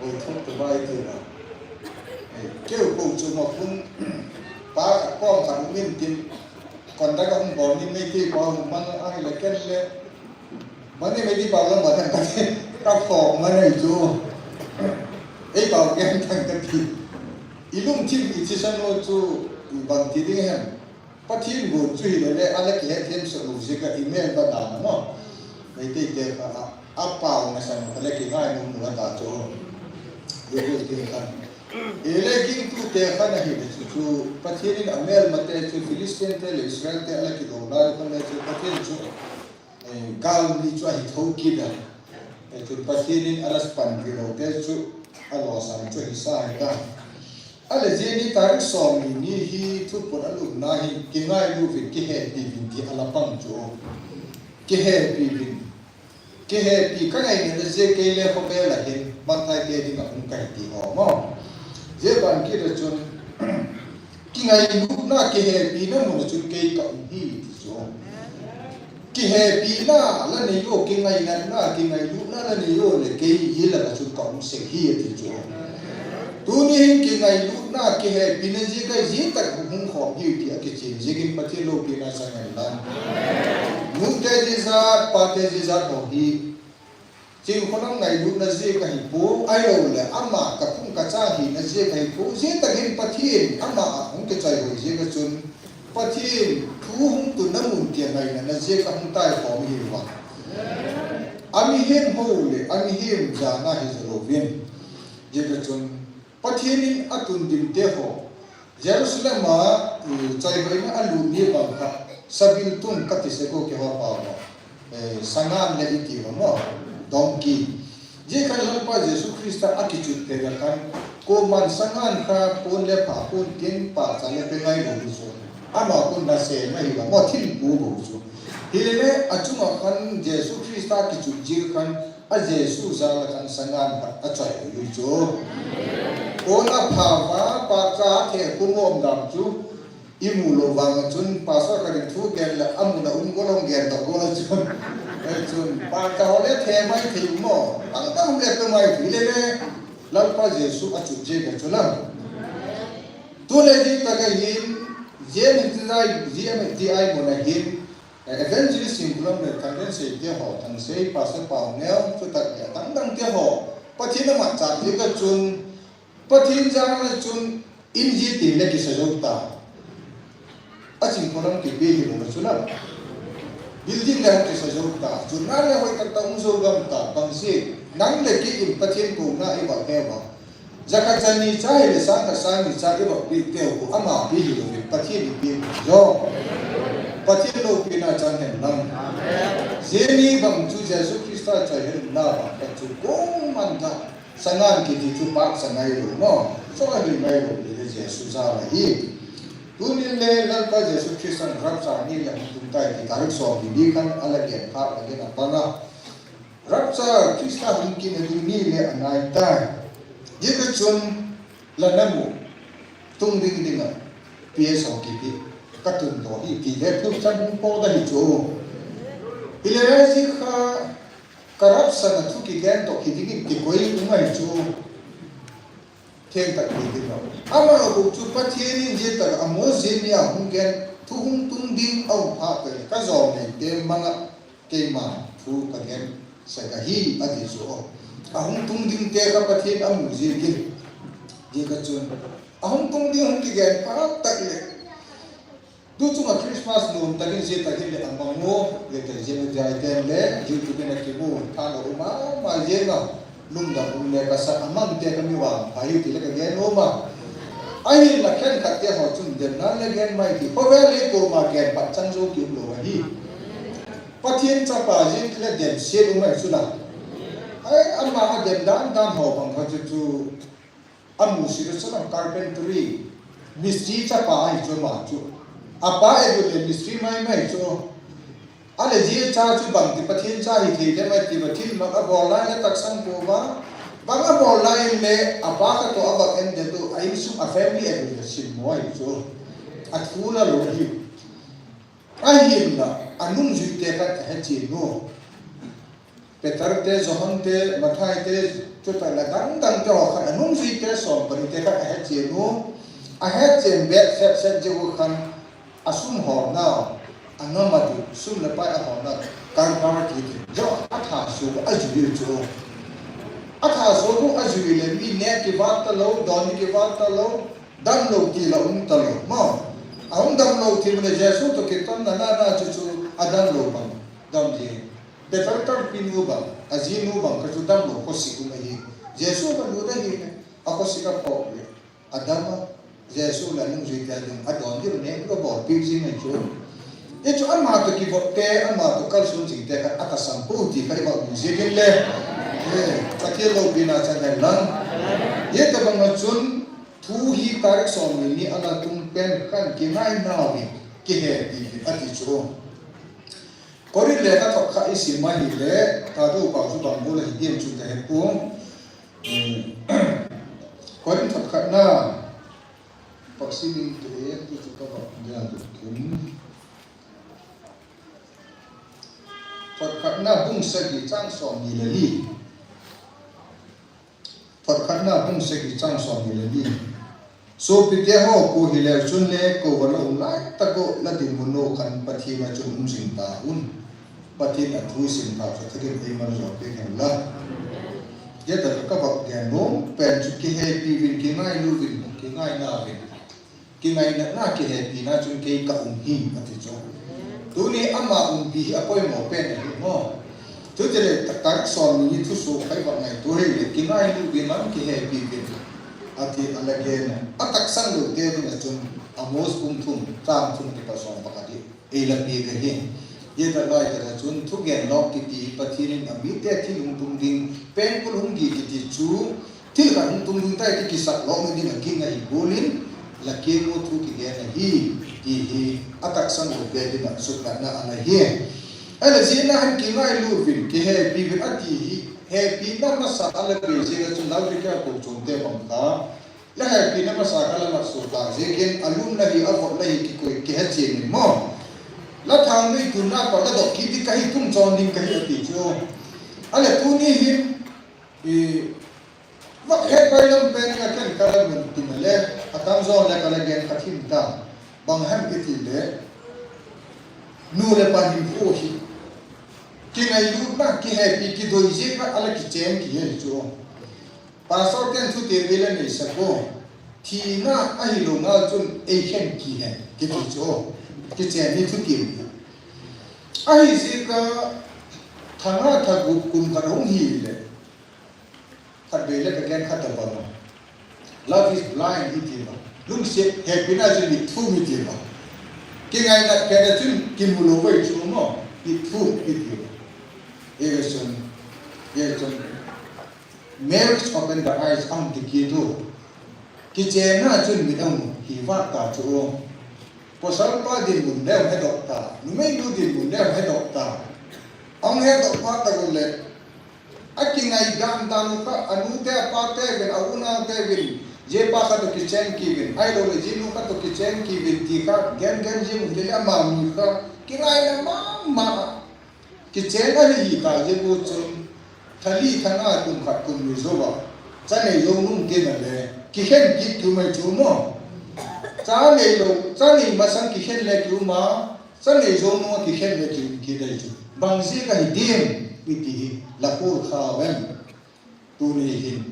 Oi thok ta vai chu na. Eh, keu ko chu mo kun pa kom khat min tin Contact a hung bol ni Meitei pau mang ahi le ken le. Mang ni Meitei pau lang bol thang ka ti. Ka phok mang ahi chu. Ei pau ken thang ka ti. I lungthim i thisan u chu bang ti ding hem. Pathen gon chu hi le le a la kihethem sah lou jeh a i melma dan a mo. Meitei te kha a, a pau na san ka le kingai nom nom ta chu. Yo ko ti khan. Ele gingtute khan ahi le chu, chu Pathen in a melmate chu Philistine te le Israel te a la kidou lai u khan le chu Pathen chu, eh, gal mi chu ahi thou kit a. Eh, chu Pathen in a la span kilou te chu a losam chu ahi sa ahi ta. A le jeh ni tarik som ni ni hi thuput a lupna hi kingailu vin kihepi vin ti a la pang chu. Kihepi vin. Kihepi ka ngaina na jeh kei le khovel a hin, mangthai te ding a hung kahi ti ho mo. Jeh ban kit a chun, kingailutna, kihepina mun a chun kei ka um hi ti chu. Kihepina la nei u, kingaina na, kingailutna la nei u le kei hi la ka chun ka um sek hi ti chu. Tuni hin kingailutna, kihepina jeh a jeh tak hung khom hi ti a kichen jeh in Pathen loupina chang hen lang. Nute jeh jat, pate jeh jat ho hi. Ching khonung ngailutna jeh a hi poi, ahilou le ama ka phung ka cha hina jeh a hi poi, jeh tak in Pathen ama a hung kichai hoi jeh a chun Pathen thu hung tunna mun tia ngaina na jeh a hung tai khom hi va. A mihem ho le, a mihem jana hi jalo vin. Jeh a chun Pathen in a tunding te ho, Jerusalem a, eh, chaihoina a lut ni bang kha, sabiltung kati sek u keiho pau mo. Eh, sangan le iti ho mo, donkey. Jeh khan Lalpa Jesu Christa a kichut te khan, koiman sangan kha pon le pha pon tin pahcha le pe ngai lou chu. Ama kon na se ma hi la mo thil pu bou chu. Hilele a chunga khan Jesu Christa kichut jeh khan A Jesu jal a khan sangan khat a choi u chu. Kon a pha va, pahcha the kum um dam chu i mu lou vang a chun, pastor khat in thu gen le a mun a um go long gen ta go la chun. Ei chun, pahcha ho le the mai thei mo. Ang ta um le pe mai thei le le. Lalpa Jesu a chu je ka chu la. Tu le di ta ka hin, je ni ti dai, je ni ti ai mo na hin. Eh, Evangelist Singkulam le Thangden Seite ho, Thangsei, Pastor Pauneo, chutak le dang dang te ho, Pathen a manchah jeh a chun, Pathen jal a chun, in ji tin le kisa jou ta. A Singkulam kipe hi lou chu la. Building le kisa jou ta, chun na le hoi tak ta um jou gam ta, bang si, nang le kei in Pathen kouna i va he va. Jakhat chani cha hi le sang khat sang ni cha i va pi teu khu ama pi hi lou vin Pathen i pi jo. Pathen loupina chang hen lang. Jeni bang chu Jesu Christa chai hen na bang khat chu kong man ta. Sangan kiti chu pahcha ngai lou mo. Cho hi ngai lou le Jesu jal a hi. Tunin le Lalpa Jesu Christa rapture ni le tung tai ti tarik som ni ni khan a la gen pha la gen a panga. Rapture, Christa hung kit na ding ni le a ngai tai. Jeh a chun la na mu tung ding ding a P S ho kiti ka tun to hi ti le tu chan hung po da hi chu. Hi le le ji kha corruption a thu kigen to hi ding in kikoi um ahi chu. Theng tak ni ding lo. Ama bou chu Pathen in jeh tak a Moses ni a hung gen thu hung tung ding a um phat le ka jong nei te manga keima thu ka gen sek ahi a ti chu. A hung tung ding te ka Pathen a mu jeh in. Jeh a chun. A hung tung ding hung kigen phat tak le. Tu chunga Christmas nom takin jia takin le amang u, le takin jia na jai ten le, YouTube na kimu, tha na uma, ma jia na, lungdam um le kasa amang te kami vang, pha hi ti le ka gen uma. Ahin la khen khat te ho chun dem na le gen mai ti, ko ve le ko ma gen pa chang jo ki um lo hi. Pathen chapa jing le dem se um mai chu la. Ai, ama a dem dan dan ho bang kha chu chu. Amu si chu la carpentry, mistri chapa ahi chu ama chu. Apa edu le mistri mai mai chu. Ale ji cha chu bang ti Pathen cha hi thei le mai ti Pathen bang a bol lai le taksang ko ba. Bang a bol lai le apa ka to a bang en de tu a insung a family edu le sim mo ahi chu. A thu la lo hi. Ahinla, anungjui te khat ahe chenu. Peter te, Johan te, Mathai te, chuta la dang dang te ho khat anungjui te som pani te khat ahe chenu. Ahe chen bet set set jeh u khan asum holna, angam a du, sum le pai a holna, Calvary ti te. Jo atha su a jui chu. Atha su a jui le mi ne ki vat ta lo, don ki vat ta lo. Damlou ti la um talou, mo. Ahung damlou ti le Jesu to kiton na na na chu chu adamlou bang. Dam ji. Peter tampi nu bang, aji nu bang kha chu damlou khosi um ahi. Jesu bang nu da hi, akhosi ka pok le. Adam a, Jesu la nungjui te ding, adon ji ne, ko bol pi ji ngai chu. Hichu ama to kivop te, ama to kalson jing te kha atasam pu ti kha i vah mu jing le. Eh, Pathen loupina chang hen lang. Hitabang a chun thu hi tarik som ni ni ana tung pen khan kingaina uvin kihepi uvin ati chu. Korin lekhathot khat i sim ahile, tado pa chu bang bol ahi diam chu ka he pu. Eh, Korin thot khatna, Pathen in te, tu chu ka vah diam chu kin. Thot khatna bung sagi chang som ni le li. Thot khatna bung sagi chang som ni le li. Sopite ho, ko hileu chun le, ko va la um lai tak u, la dinmun u khan Pathen a chun um jing ta un. Pathen a thu sim ta chu Pathen in eimaljo peh hen lang. Hitia ka vah gen nom pen chu kihepi uvin, kingailu uvin, kingaina uvin. Kingaina na kihepina chun kei ka um hi, ati chu. Tuni ama umpi hi apoimo pen ahi mo. Chuti le ta-, tarik som ni ni thusoh khat vah ngaito hile, kingailu uvin lang kihepi uvin. Ati a la gen a. Ataksang lou te ding a chun Amos bung thum, chang thum kipat som pakhat hi. Ei la peh ka hi. Hitia lai ta chun thugen lou kiti Pathen in amite thil hung tung ding, pengkul hung gi kiti chu, thil khat hung tung ding tai ti kisap lou ding a ging ahi bol in, la keng u thu kigen ahi, ti hi ataksang lou te ding a suklatna ana hi. Ahile jeh a hin kingailu uvin, kihepi uvin ati hi, hepina masa a la pe jeh a chun Laodikea ko chom te bang kha, la hepina masa kha la mat suh ta, jeh in alum la hi, avot la hi, kikoi, kihe chen in mo. La thang nei tun na pa la dok kit ding ka hi, tum chon ding ka hi ati chu. Ahile tuni hin, i, vah het pai lam pen ka ken ka la mun tin le, atam jo le ka la gen ka thim ta. Bang hem iti le, nu le pa hinkho hi. Kingailutna, kihepi, kidoi jeh a la kichen kihi chu. Pastor ten thutep ei la neisak u. Thina ahilou ngal chun ei khen kihen, kiti chu. Kichen hi thutep. Ahi jeh a thanga thagup kum khat hung hi le. Khatvei le ka gen khat a bang. Love is blind, iti bang. Lungset hepina chu mit thum iti bang. Kingaina pet a chun kimu lou vei chu mo. Mit thum iti bang. Ei ve chun. Ei ve chun. Marriage open the eyes, ang ti kit u. Kichenna chun mit ahung hi vat ta chu. Pasal pa dinmun le ahung hedoh ta. Numei nu dinmun le ahung hedoh ta. Ahung hedoh phat tah u le. Akingai dan dan u kha, anu te apa te uvin, a unau te uvin. Jeh pa kha to kichen kit uvin. Ahilou le jinu kha to kichen kit uvin ti kha. Gen gen jing u le ama mi kha. Kingaina mama. Kichen ahi hi ta jeh u chun, thali thanga kum khat kum ni jou a, cha nei jou nung kit na le, kikhen kit kiu mai chu mo. Cha nei lou, cha nei masang kikhen le kiu ma, cha nei jou nung a kikhen le kiu kit dai chu. Bang jeh a hi dim, iti hi, la khol kha uvem. Tuni hin.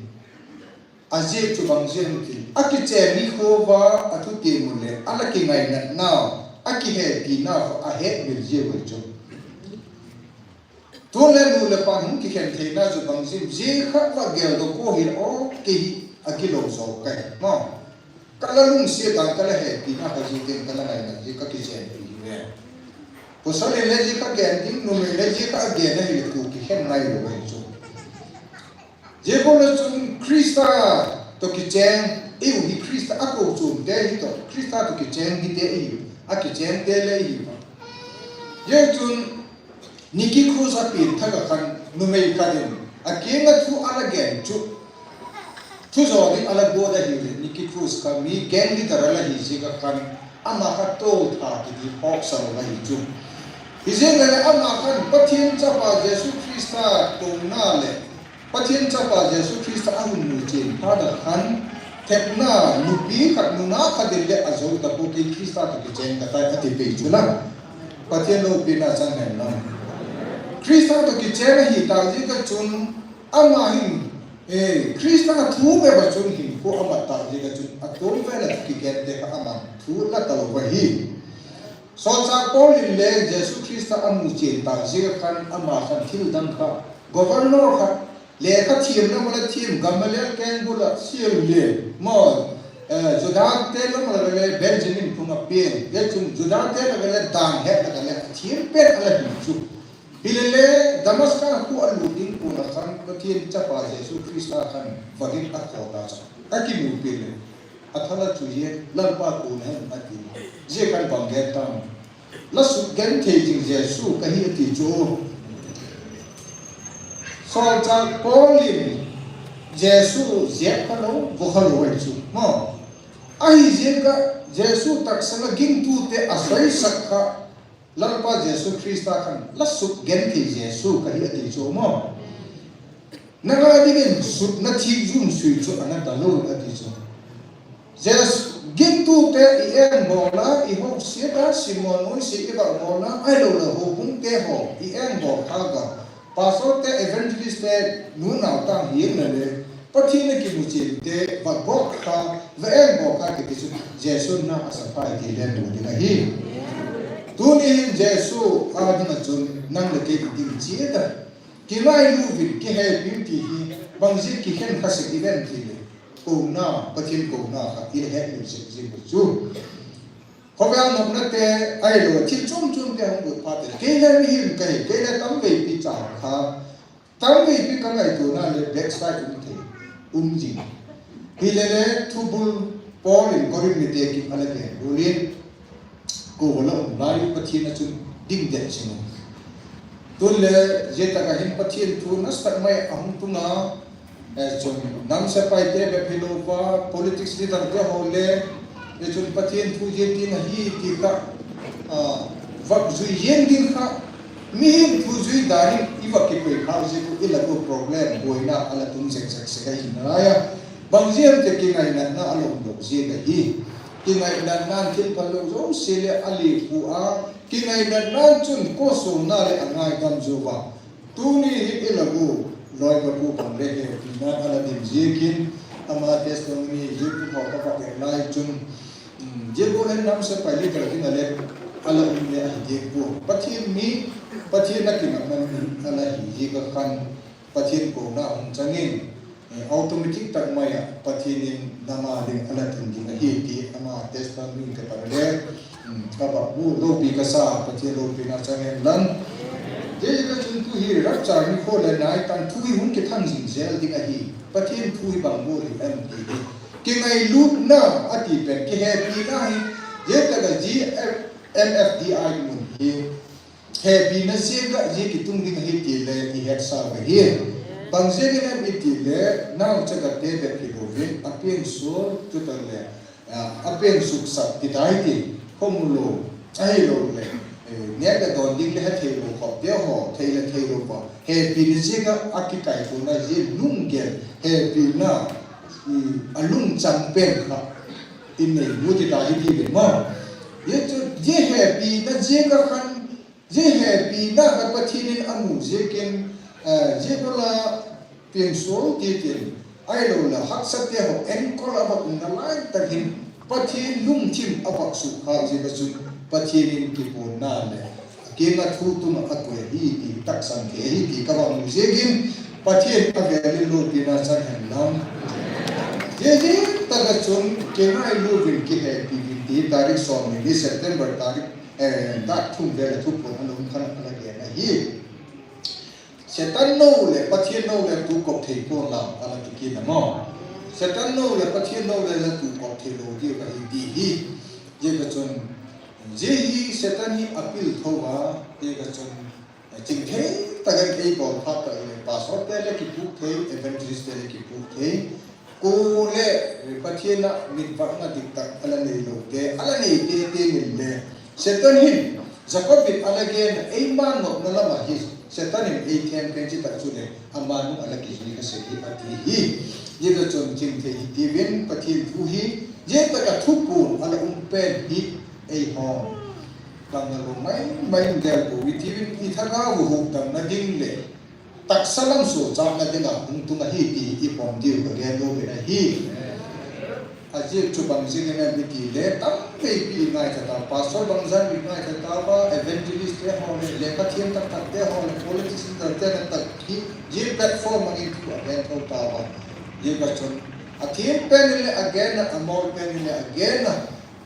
Ajeh chu bang jeh ham ti. Akichen nikho uva, athu temu le, ala kingainat nau. akihepina kha ahetmil jiu chu. Tun le nu le pa hung kikhen theina chu bang jin, jikha va geldoh ko hi o, kei hi agilou jo kahi. Mo. Kala lungset a, kala hepina kha jiten kala ngaina ji kakichenpi hi ve. Pasal in le jikha gen ding, numei le jikha agen ahile tu kikhen ngailou ahi chu. Jeh kona chun Christa toh kicheng, eiho hi Christa akou chom te hi toh, Christa toh kicheng hite eiho, akicheng te le eiho. Jeh chun Nicky Cruz apen thah a khan numei khat in akinga thu ala gen chu, thu jo ding ala bol ahi le, Nicky Cruz kha mi gang leader ala hi jeh a khan ama kha toltha kiti hoksal ala hi chu. Hijeh le ama khan Pathen chapa Jesu Christa touna le Pathen chapa Jesu Christa ahung muchen phat a khan, thepna nupi khat nunah khat in le ajou tapou, kei Christa toh kicheng katai ati pei chu la. Pathen loupina chang hen lang. Christa toh kicheng ahi tah jeh a chun ama hin, eh, Christa thu bep a chun hinkho amat tah jeh a chun atom vel a kigen te kha ama thu la talou ahi. Solchah Paul in le Jesu Christa amuchen tah jeh a khan ama khan thil dang kha, governor khat, lekha themna mala them, Gamaliel keng bula sel le, mo, eh, Juda te lam mala le Benjamin phung a pen, le chun Juda te la le dan het la le them pen ala hi chu. Hile le Damascus khu alut ding kon a khan Pathen chapa Jesu Christa khan vagin akhol ta chu. Akimupi le. Athala chu ye, Lalpa koi nahim ati. Jeh khan bang gen tam. La sukgenthei jing Jesu kahi ati chu. Solchah Paul in Jesu jep khalou, vo khalou ahi chu. Mo. Ahi jeh a Jesu tahsan a gingtute asoisak kha. Lalpa Jesu Christa khan la sukgenthei Jesu kahi ati chu mo. Nanga dingin sutna thih jum sui chu ana dalou ati chu. Jesu, gingtute i engbol a, i houset a, Simon Moise i vahbol a, ahilou le houbung te ho i engbol kha ga. Pastor te, evangelist te, nunao tang hi le le. Pathen a kimuchen te, vahbol kha, va engbol kha kiti chu, Jesu na asa pai ti le tu ding ahi. Tuni hin Jesu a ding a chun, nang le kei ding chi ta. Kingailu vin, kihepin ti hi, bang jeh kikhen kha sek i ven ti le. Kouna, Pathen kouna kha, i le het sek jing chu. Khovel nopna te, ahilou, thil chom chom te hung lut phat le. Kei le mihem kahi, kei le tamveipi cha kha. Tamveipi ka ngaitona le backslide um thei, um jing. Hile le thubul Paul in Corinth mite kiang ala gen bol in, kou la um lai Pathen a chun ding den jing u. Tun le jeh tah a hin Pathen thu nasatah mai ahung tung a, eh, chun nam sepai te bep hilou va, politics leader te ho le, eh, chun Pathen thu jeng ding ahi ti kha, ah, vak jui jeng ding kha, mihem thu jui dan in i vak kikoi kha jeh u i la u problem boina ala tung jeng jeng sek ahi nalai a. Bang jeh ham ti kingainatna ala um lou jeh ahi. Kingainatna thil phal lou jouse le ale pu a, kingainatna chun kosona le angaidam jou va. Tuni hi i la u, loi ka pu bang le hepina ala dim jeh in, ama testimony hi pu ho ka pa lai chun, um, jeh u le nam sepai le ka ding a le, ala um le ahi jeh u. Pathen mi, Pathen a kingaina mi ala hi jeh a khan, Pathen kouna hung chang in, eh, automatic tak mai a Pathen in nam a ding ala tun ding ahi ti ama testimony ka pa le, um, ka vak u loupi kasa, Pathen loupina chang hen lang. Jeh a chun tu hi rapture nikho le nai tah thu hi hung kithang jing jel ding ahi. Pathen thu hi bang bol hi em ti hi. Kingailutna ati pen kihepina hi. Jeh tah a G F, M F D I mun hi. Hepina jeh a jeh kitung ding ahi ti le i hetsa u ahi. Bang jeh in em i ti le, naochaga te bep hilou vin, apeng sol, chuti le, a, apeng suksat ti dai ti, khomu lou, ahilou le, eh, neh le don ding le hethei lou khop te ho, thei le thei lou pa. Hepina jeh a akikai khona jeh lunggel, hepina, um, alungchang pen kha, i nei u ti dai ti le mo. Jeh chu, jeh hepina jeh a khan, Jeh hepina kha Pathen in amu jeh in, eh, jeh bol a peng sol ti tin, ahilou le haksat te ho enkol a va um nalai tah in, Pathen lungthim a va sukha jeh a chun, Pathen in kipuonna le akinga thu tuma akoi ahi ti taksang thei ahi ti kava mu jeh in Pathen avel in loupina chang hen lang. Jeh jeh tah a chun kingailu vin kihepi vin ti tarik som ni September tarik, eh, tarik thum vel a thuphon ana um khan ana gen ahi. Satan nou le Pathen nou le tukop thei pon lang ana ti kit na mo. Satan nou le Pathen nou le la tukop thei lou diu ahi ti hi. Jeh a chun, jeh hi Satan hi apil thou a, jeh a chun, chingthei tah a ei bol phat tah le pastor te le kipuk thei, evangelist te le kipuk thei. Kule, eh, Pathen a mitvetna diktak ala nei lou te, ala nei tei tei in le. Satan hin, Jacob in ala gen, eima nopna lam a hi, Satan in eithem pen chi tah chu le, ama nung ala kijui kha seh hi ati hi. Jeh a chun chingthei hi tiuvin, Pathen thu hi, jeh tah a thuphon ala um pen hi, eihon. Bang na lou mai, mai in gel pou, i tiuvin, i thagau hukdamna ding le, taksa lam suhchatna dinga hung tung ahi ti i pom diu ka gen nom in ahi. Ajeh chu bang jeh in em i ti le, tam veipi i ngaitha ta, pastor bang jat i ngaitha ta va, evangelist te ho le, lekha them tak tak te ho le, politician te ho le, tak hi, jeh platform a in thu a gen thou ta va. Jeh a chun, athem pen le agen a, amol pen le agen a,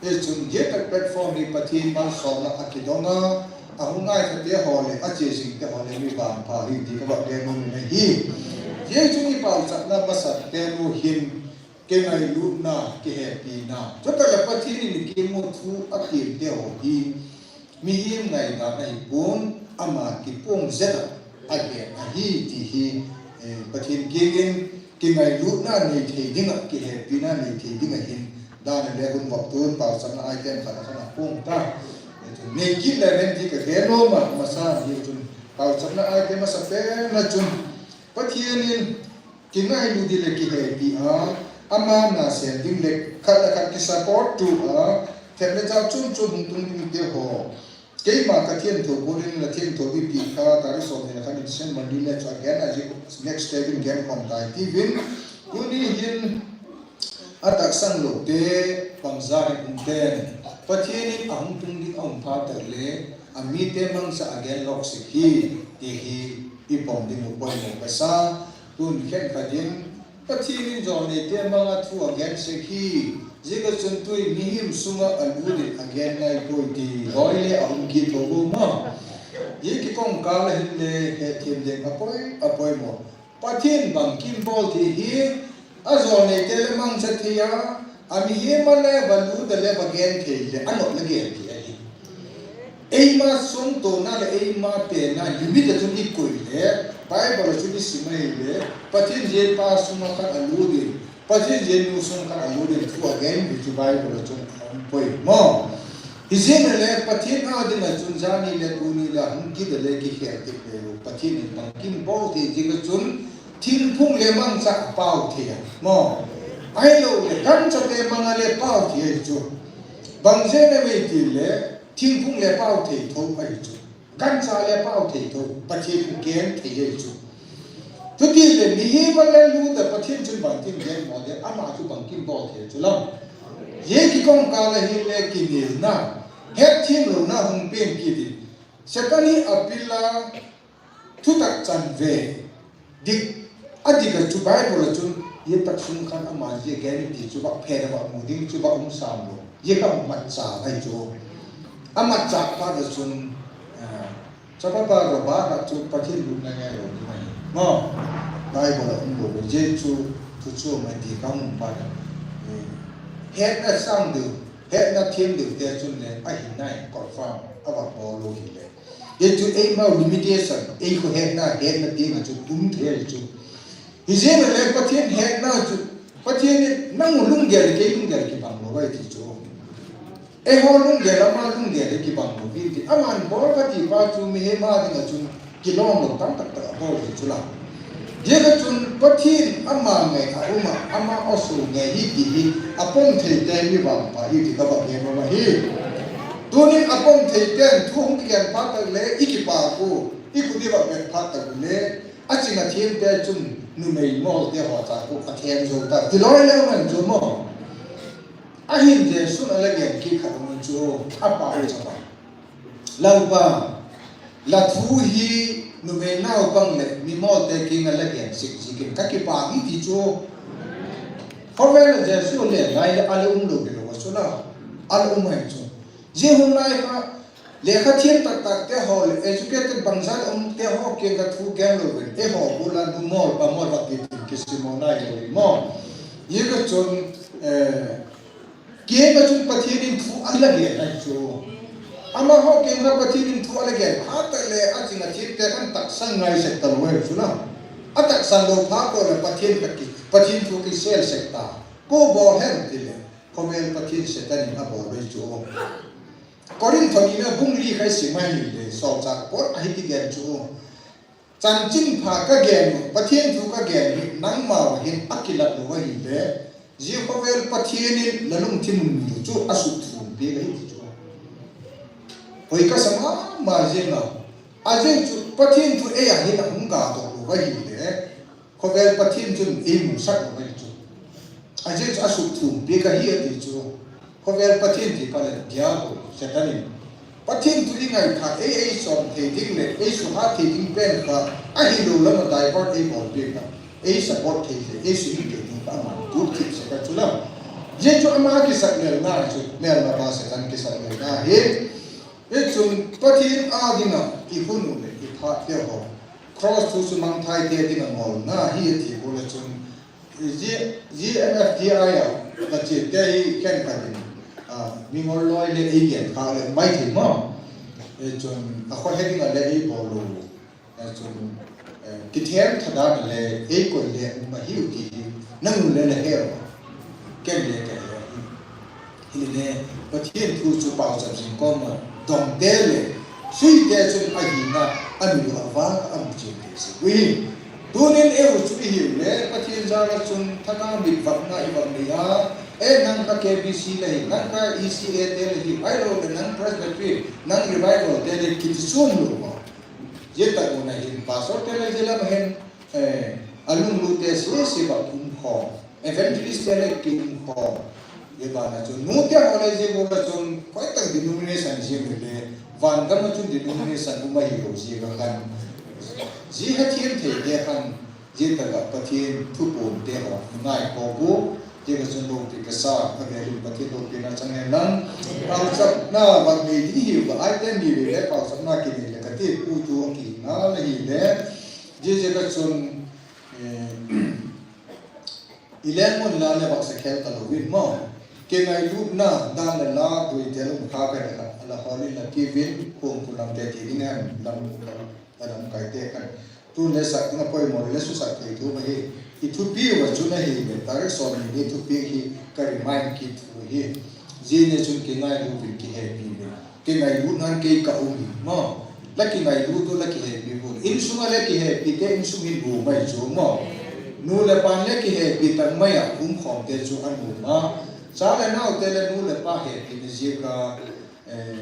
Hichun jeh tah platform hi Pathen malsomna a kidong a, ahung ngaitha te ho le, ache jing te ho le, mi vangpha hi ti ka va gen nom in ahi. Jeh chun i pauchatna masa pen u hin, kingailutna, kihepina. Chutah le Pathen in kimu thu atem te ho hi, mihem ngaidam ahipon, ama kipung jeh a, agen ahi ti hi, eh, Pathen kiang in, Kingailutna nei thei dinga, kihepina nei thei dinga hin, dan le hun vop tun, pauchatna item khat a khat a pung ta. Nei kit le ven ti ka gen nom a, masa ni chun, pauchatna item masa pen a chun, Pathen in kingailu ding le kihepi a, ama nasem ding le khat le khat kisupport tu a, themna chang chun chun hung tung ding te ho. Keima ka thiangtho bol in la thiangtho ipi kha, tarik som ni la khan in Saint Monday le chu agen a jeh next day in gen khom tai tiuvin. Tuni hin ataksang lou te, bangza hin um ten. Pathen in ahung tung ding aum phat tah le, amite mangcha agen lou sek hi, ti hi i pom ding u poimo kasa. Tun khenkhat in, Pathen in jolneite manga thu agen sek hi, jeh a chun tui mihem sunga alut in agen ngai poi ti loi le aum kit lou bou ma. Jeh kikong kal a hin le hethem ding apoi, apoimo. Pathen bangkim bol thei hi, ajolneite le mangcha thei a, amihem a le va lut a le va gen thei le, anop le gen thei ahi. Eima sumtona le eima pena limit a chun i koi le, Bible a chun i sim a hile, Pathen jeh pa sunga khat alut in, Pathen jeh nu sunga khat alut in, thu agen hi chu Bible a chun aum poi mo. Hijeh a le Pathen a dinga chun jani le tuni le hung kit a le kikhel kit le lou, Pathen in bangkim bol thei jeh a chun thingphung le mangcha pao thei a mo. Ahilou le gancha te manga le pao thei ahi chu. Bang jeh a ve ti le, Thingphung le pao thei tho ahi chu. Gancha le pao thei tho, Pathen in gen thei ahi chu. Chuti le mihem a le lut a Pathen chun bangtin gen mo le, ama chu bangkim bol thei chu lam. Jeh kikong kal a hin le kinelna, hetthem louna hung pen kit in. Satan hi apil a, thutak chan ve. Dik, adik a chu Bible a chun, jeh tak sung khan ama jeh gen ti chu va phen a va mu ding chu va um sam lou. Jeh kha um mat cha ahi chu. Amat cha pa da chun, ah, chapa pa ro ba da chu Pathen lutna ngai lou ni mai. Mo, Bible a um lou jeh chu, chu chu mai ti ka um pa da. Eh, hetna sang deu, hetna them deu te chun le, ahi nai, confirm, ava bol lou hi le. Jeh chu eima limitation, ei kho hetna, hetna ti ma chu um thei chu. Hijeh a le Pathen hetna chu, Pathen in nang lunggel, kei lunggel kibang lou vai ti chu. Eiho lunggel, ama lunggel kibang lou vai ti. Aman bol kati pa chu mihem a dinga chun kilom lou tam tak tak abol ti chu la. Jeh a chun Pathen ama ngai a um a, ama osol ngai hi ti hi, apom thei te mi vangpha hi ti ka va ngai ma hi. Tunin apom thei ten thu hung kigen phat tah le, i kipa ko, i kut i va vet phat tah le, aching a thiem te chun numei mol te ho cha ko, athem jou ta. Ti loi le man chu mo. Ahin Jesun ala gen kit khat um chu, apa u chapa. Lalpa, la thu hi numei naupang le mimol te kiang a la gen sik jikin ka kipah e ti chu. Khovel a Jesu le lai le ala um lou kilou a chu la. Ala um ahi chu. Jia hun lai kha, lekha thiam taktak te ho le educated bangzah um te ho kiang kha thu gen lou vin. Eiho bula numol, pamol va ti tin kisim mo nai lou mo. Jia ka chun, eh, Kiang a chun Pathen in thu ala gen ahi chu. Amaho kiang a Pathen in thu ala gen. Phat le a ching a thil te khan tahsan ngai sek talou ahi chu na. A tahsan lou phat le Pathen ka ki, Pathen thu kisel sek ta. Ko bol hen ti le. Khovel Pathen Satan in abol ahi chu. Korinth nina bung li kha i sim ahi le. Solchah Paul a hiti gen chu. Chanchin pha ka gen u, Pathen thu ka gen u, nangma hin akilat lou ahi le, jia khovel Pathen in la lungthim mun chu asuhthum peh ahi ti chu. Hoi ka sa mama jing a, ajeh chu Pathen thu ei a hin ahung ga doh lou ahi le, khovel Pathen chun ei musak lou ahi chu. Ajeh chu asuhthum peh ahi ati chu. Khovel Pathen ti pa le Diabol, Satan in. Pathen thu i ngai kha, ei, ei som thei ding le, ei suhat thei ding pen kha, ahilou lam a divert ei bol peh kha. Ei support thei le, ei suhing thei ding kha aman tu thip sek a chu lam. Jia chu ama kisat melna chu, melma pa Satan kisat melna hi. Hichun Pathen a dinga i hun u le, i phat te ho. Cross thu chu mangthai te dinga ngolna hi ati ko le chun, G-, G M F D I a, ka che te hi ken ka din. Ah, mi ngol loi le ei gen kha le mai thei mo. Eh, chun, a kho he ding a le ei bol lou. Eh, chun, eh, kithem thadan le ei koi le um ahi u ti hi. Nang le le he. Ken le ken le. Hile, Pathen thu chu pauchap jing koma dong te le, sui te chun ahina, amilu avang a amu chen te se. Ui, tunin eiho chu i hiu le, Pathen jal a chun thana mit vang na i vang nei a, e nang kha K B C le hi, nang kha E C A te le hi, ahilou le nang Presbytery, nang Revival te le kiti chom lou va. Jia tak mun a hin, pastor te le jia lam a hin, eh, alunglut te sese va um khom. Evangelist te le ki um khom. Jia bana chu, nu te ho le jia bana chun, koi tak denomination jia mi le, van gam a chun denomination um ahi lou jia ka khan. Jia hethiam thei te khan, jia tak a Pathen thu pon te ho, ngai ko bu, Tia ka chun loupi ka sa, ka velin Pathen loupina chang hen lang. Pauchapna vang nei ding hi uva, ai te ni ve le pauchapna kinei le ka ti, pu tu a kina le hi le. Jia jia ka chun, eh, i lengmun la le vang sa khel ta louvin mo. Kingailutna, dan le la, tui te lum kha ka le la, la holin la kivin, kung kulam te ti ding em, lam, la lam kai te kan. Tun le sak ding a poimo le suhsak thei thu ahi. I thupi uva chun ahi le, tarik som ni ni thupi hi ka remind kit thu ahi. Jia ni chun kingailu uvin kihepi uvin. Kingailutnan kei ka um hi, mo. La kingailut u la kihepi uvin. Insung a le kihepi te insung hin bu mai chu, mo. Nu le pa le kihepi tang mai a um khom te chu a nu ma. Cha le nau te le nu le pa hepi na jia ka, eh,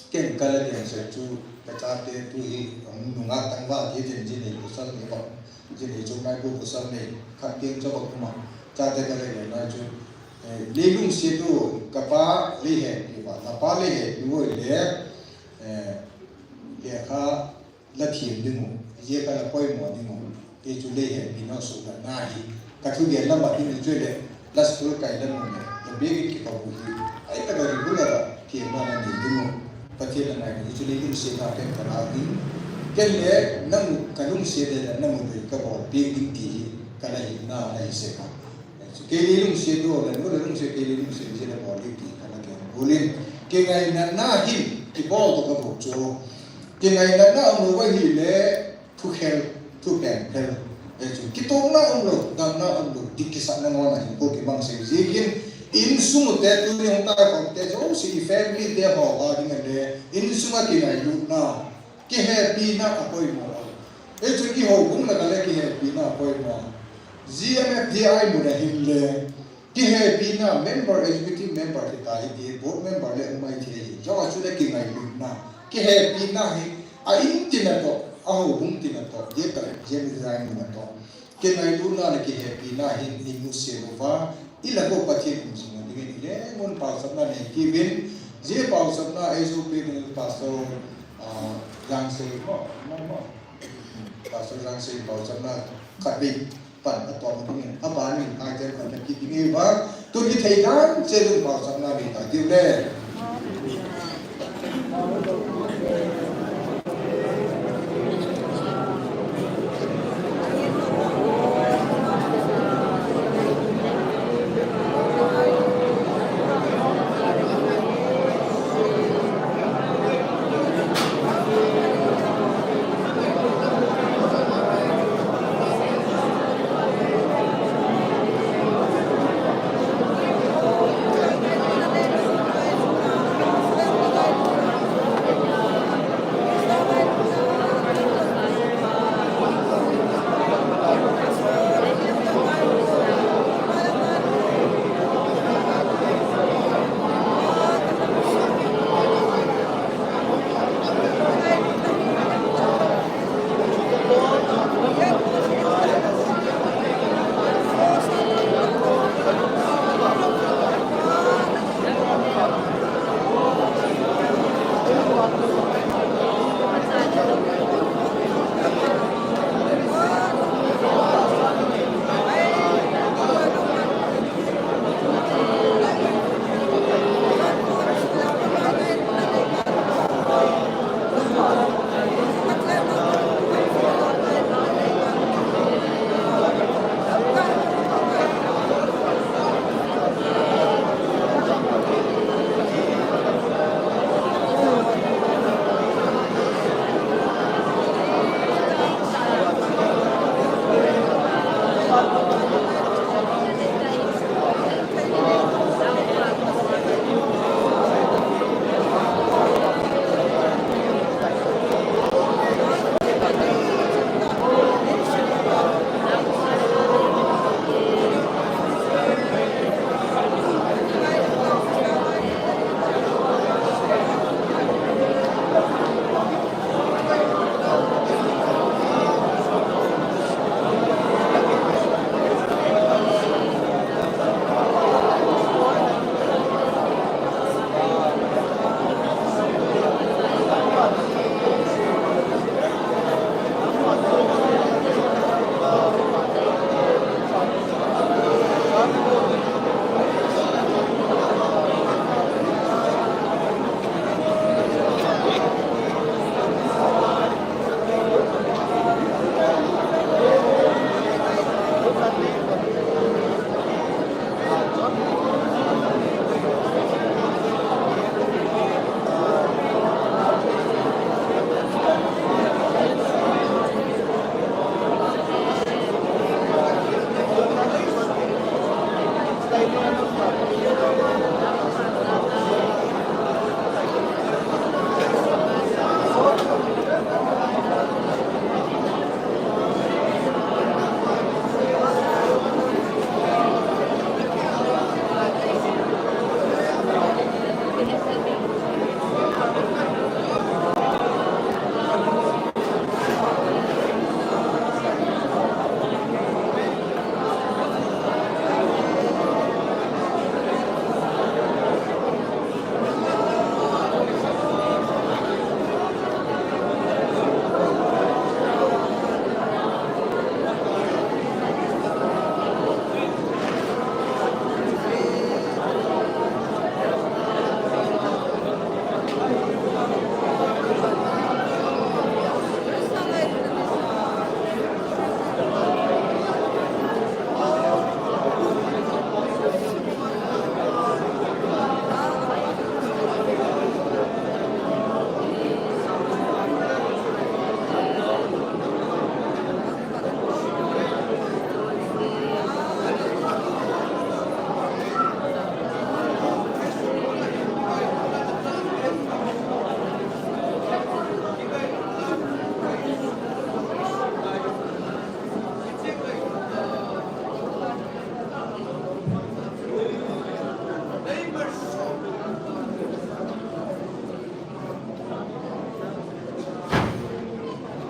Ken ka la gen sek chu, ka chate tu hi, um, nungah tangval ti ten ji nei pasal nei bang, ji nei chu mai bu pasal nei, khat tiang cha bang kuma, chate ka la gen na chu, eh, leilungset u, ka pa lei hepi uva, na pa lei hepi uva le, eh, lekha la thiam ding u, jia ka la poimo ding u, ti chu lei hepi na suhlatna hi. Ka thugel lam a hin chu le, la school kai lam u le, la biakin kikah u hi. Ai ta ka regular a, thiamna la nei ding u. Pathen la ngai ding u chu leilungsetna ken ka la ding. Ken le, nang u ka lungset le, nang u dei ka bol piak ding ti hi, ka la hinna, la hi sek a. Kei lei lungset u le, nu le lungset, kei lei lungset, jia le bol ding ti, ka la ken bol in. Kingainatna hin, kibol to ka bol chu. Kingainatna um lou va ahile, thukhel, thupen khel. Eh, chu kitongna um lou, damna um lou, dik kisahna ngol a hin ko kimang sek jiakin, insung u te tu jong ta khom te jouse i family te ho a ding a le, insung a kingailutna, kihepina a poimo a. Eh, chu i houbung lak a le kihepina a poimo a. G M F D I mun a hin le, Kihepina member, executive member ti ta hi ti, board member le um mai thei hi. Jong a chu le kingailutna. Kihepina hi, a in tina toh, a houbung tina toh, jia ka, jia mi jai muna toh. Kingailutna le kihepina hin, i mu se lo va, Ila ko Pathen um sung a dingin ilen mun pauchapna nei kit uvin, zia pauchapna ei sopi ding Pastor, ah, Jangsei mo, mo, mo. Pastor Jangsei pauchapna khatvei pan a tong dingin, a ban in item khat na kit ding ahi vang, tuni thei dan cheh in pauchapna nei ta diu le.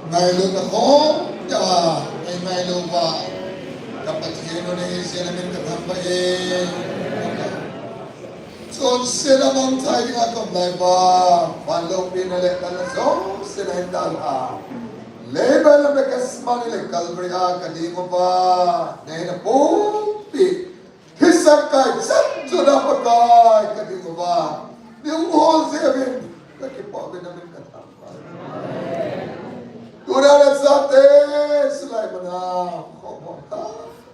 Ngailutna khom tah a, ei ngailu uva, ka Pathen Indonesia na min ka thangvah e. Chonsetna mangthai dinga kaum lai pa, vanlopina le kalna jouse nahin dalha. Leiba lam le Gethsemane le Calvary a kading uva, nahin pumpi. Hisah kai chan chuna Pakai kading uva, nahung hol jeh uvin kakipah uvin, namin ka thangvah. Tuna nachate, sulai mana, khomhon tha,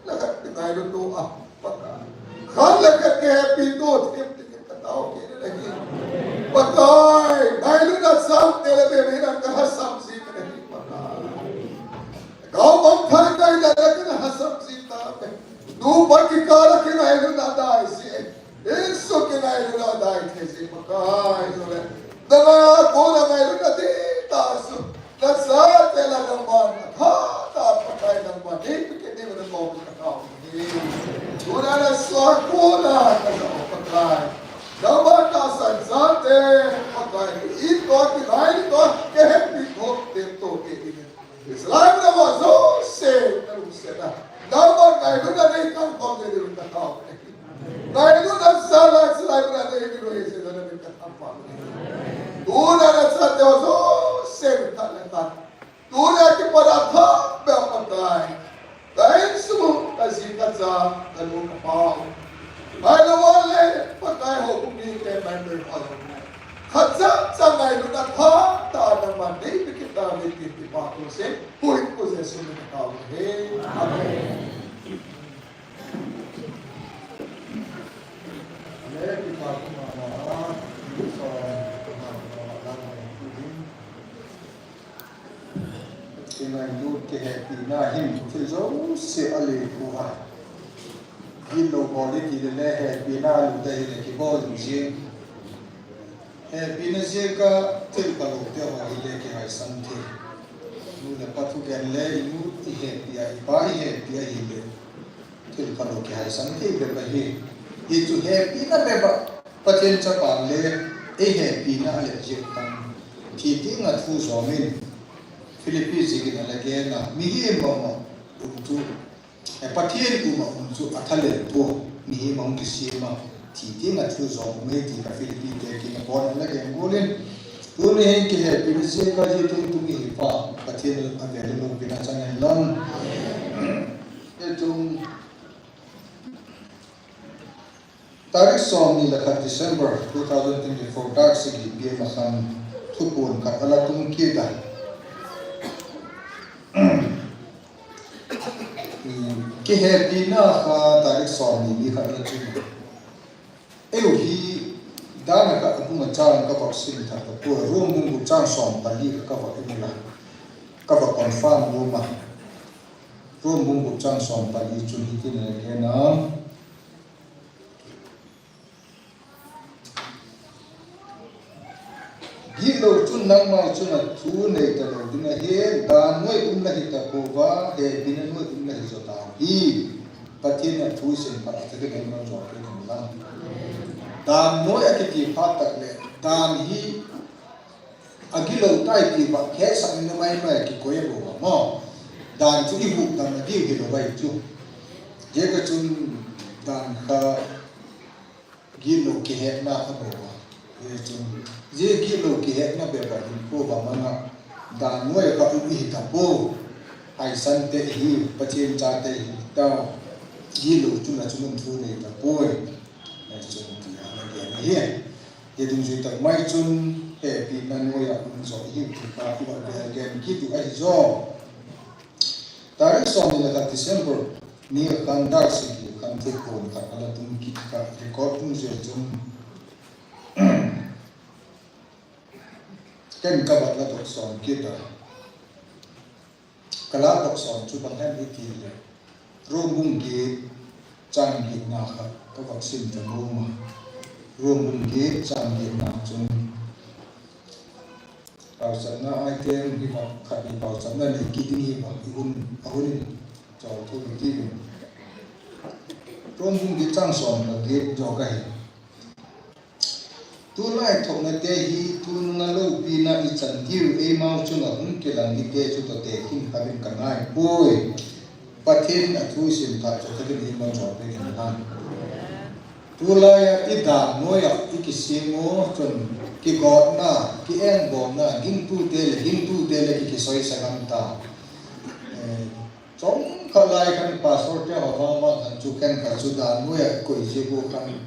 nakhat ngailut to a, Pakai. Khat le khat kihepi to, thim dingin katao kit in ahi. Pakai, ngailutna sangtah le bebe in kahasam ji in ahi, Pakai. Kau bang thai kai le kana hasam ji tauve. Nupa kikah a kingailutna dai ji e. Jesu kingailutna dai thei ji, Pakai, chule nanga kona ngailutna ding tah chu, nachate lah nangman athah tah a Pakai nangman neipe kit diuvin nakom katao uve. Tuna nasoh a kona kajao Pakai, nangman tahsan chate Pakai, i toh kingailu toh kihepi toh te toh ke dingin, hiche lai muna jouse nalungsetna, nangman ngailutna nei tangkhom jing diuvin katao uve. Ngailutna jal a hiche lai muna nei mi lou ahi jeh in namin ka thangvah uve. Tuna nachate ho jouse khat le khat, tuna kipat a thah beh a Pakai, ka insung u, kaji kacha, kanu kapa u, ahilouleh Pakai, houbung mite, member ho jong, khat cha cha ngailutna thah tah a nangman neipe kit tauve tin kipah thu seiyin, Pu Jesu min in katao uve. Amen. Kingailut kihepina hin thil jouse aleipoi. Gitlou bol iti le le hepina alut ahile kibol jing. Hepina jeh a thil phalou te ho hile kihaisan thei. Nu le pa thugen le inu ihepi a, ipa ihepi ahile thil phalou kihaisan thei bep ahi. Hichu hepina bep a, Pathen chapa le eihepina ale jeh a, thi tenga thu jom in, Philippi jih in ala gel a, mihem mama um chu, eh, Pathen um a um chu athalel poi, mihem ahung kisem a, thi tenga thu jom um ahi ti ka Philippi te kiin abon a ala gel gol in. Tuni hin kihepina jeh a jiteng tung ihi pa, Pathen avel in loupina chang hen lang. Hiche tarik somni le khat December two thousand twenty-four, tarik sagi PM a khan thuphon khat ala tung kit a. Kihepina kha tarik somni ni khat ala tung. Eiho hi dan a kha abung a chang kava sim tha tapoi, Rom bung gup chang som pali kha kava sim a, kava confirm nom a. Rom bung gup chang som pali chun hitin ana gen a. Gitlou chun nangma chunga thu nei talou ding ahi, dan noi um la hita pouva, hepina noi um la hi jo tauve. Pathen in athu sim phat a thil dang neiman jo kit hen lang. Dan noi akiti phat tah le, dan hi agilou tai ti vang hetsah in numei noi akikoi abou a mo. Dan chu ihuhdoh na diu hilou vai chu. Hijeh a chun dan kha gitlou kihetna abou a. Hijeh chun, hijeh gitlou kihetna bep a hin pouva manga dan noi kha um ihi tapoi. Haisan te ihi, Pathen chate ihi tau. Gitlou chunga chun thu nei tapoi. Hijeh chun ti ana gen ahi. Hidungjui tah mai chun hepina noi a um jo ihiu ti kha iva vel gen kit u ahi jo. Tarik somni le khat December ni a khan tarik sagi khan thuphon khat ala tung kit kha record tung jeh chun ken kava la doh som kit a. Kala doh som chu bang ham iti le, Rom bung get chang getna kha kava sim ta nom a. Rom bung get chang getna chun, pauchatna item hi va khat ni pauchatna nei kit ding hi va, i hun, a hun in chol thou kit ding. Rom bung get chang som le get jo kahi. Tulai thopna te hi tunung a loupina ichan diu eimau chunga hung kilang hite chu toh tekhin kha uvin kangai poi. Pathen a thu i sim thah chu Pathen in i malchop peh in ahi. Tulai a i dan noiya i kisem u chun kigotna, kiengbolna, gingtute le, gingtute le ki, kisoisa gam ta. Eh, chomkhat lai khan pastor te ho vang vang khan chu khenkhat chu dan noiya koi jeh u khan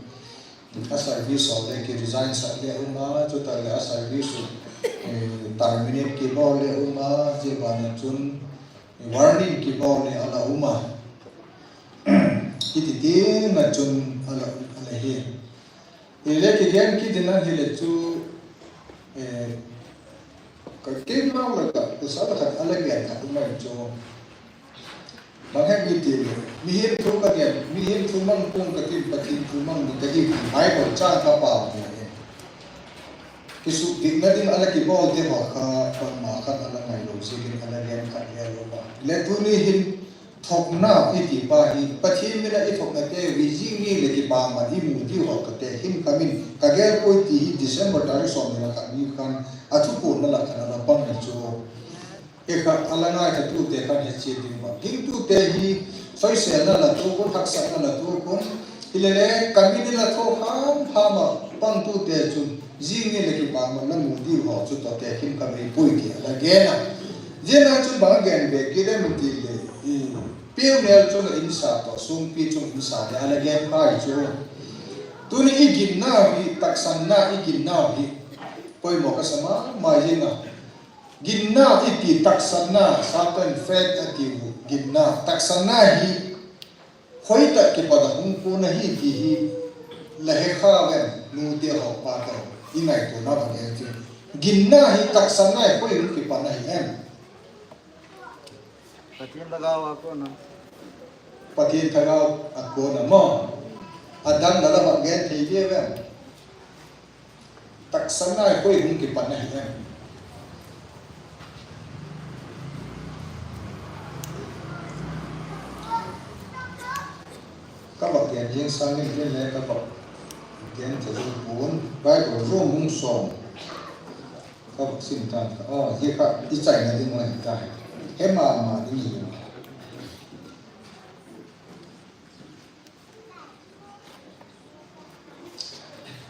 a service ho le ki resign sah le um a, chutah le a service, eh, terminate kibol le um a, jeh bana chun warning kibol le ala um a. Hiti teng a chun ala, ala hi. Ile kigen kit ding ahile chu, eh, ka keima la ka, pasal khat ala gen khat um ahi chu. Bang hem i ti le, mihem thu ka gen, mihem thu mang pong ka tin, Pathen thu mang ding ka hi, Bible chang ka pao le. Kisukdetna ding ala kibol te ho kha, bangma khan ala ngailou jeh in ala gen khat le lou ba. Le tuni hin thopna i ti pa hi, Pathen min a i thopna te, vijing ni le kipah man i mu diu ho ka te, hin kha min, ka gel poi ti hi December tarik som ni le khat ni khan, a thuphonna la khan ala pang ni chu. Hikha ala ngaithatute khan hechen ding uva. Gingtute hi soiselna la tukhun, haksatna la tukhun. Hilele, ka min in la tho ham ham a pangtute chun, jing ni le kipah man la mu diu ho chu toh tekhin ka vei poi ti ala gen a. Jeh a chun bang a gen be kit em ti le, i, piu nel chun insa toh, sungpi chun insa le ala gen pai chu. Tuni i ginna hi, taksanna i ginna hi, poimo ka sa mama jing a. Ginna i ti taksanna, Satan faith a ti u, ginna, taksanna hi, hoitah kipat a hung kon ahi ti hi, la he kha vem, nute ho, pate ho, i ngaito na bang e ti. Ginna hi taksanna hi, hoi hung kipat ahi em. Pathen thagau a kona. Pathen thagau a kona mo. Adang la la bang gen thei ve vem. Taksanna hi koi hung kipat ahi em? Ka bak gen jing sang in tin le ka bak gen cha jong pon. Bible Rom bung som. Ka bak sim tan ka. Oh, hi ka i chaina ding lai ta. He mama ding hi.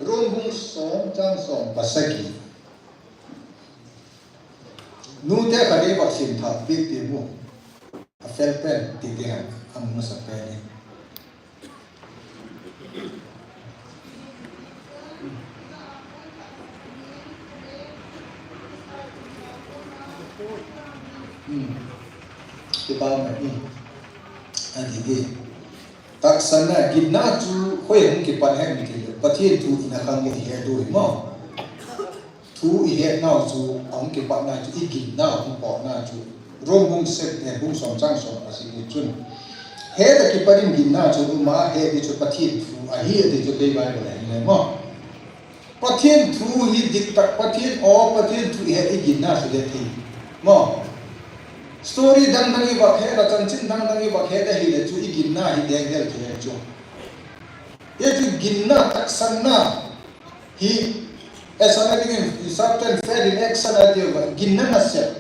Rom bung som chang som pasagi. Nute khat in vak sim thah peh ti mu. A fel pen ti ti han, a mu masa pen in. Hmm. Kipah mai, hmm. Ani hi. Taksanna, ginna chu hoi hung kipan hem ti le, Pathen thu i na khang i he diu hi mo. Thu i het nau chu, a hung kipat na chu, i ginna hung pot na chu. Rom bung sagi, eh, bung som chang som pasagi chun. Het a kipat in ginna chu, um a het di chu Pathen thu ahi, ati chu kei Bible a hin le mo. Pathen thu hi diktak, Pathen o, Pathen thu i het i ginna chu le thei. Mo. Story dang dang i vak het a, chanchin dang dang i vak het a hile chu i ginna hi deng del thei chu. Hichu ginna taksanna hi, action a ding in, Satan faith in action a ding uva, ginna nasep.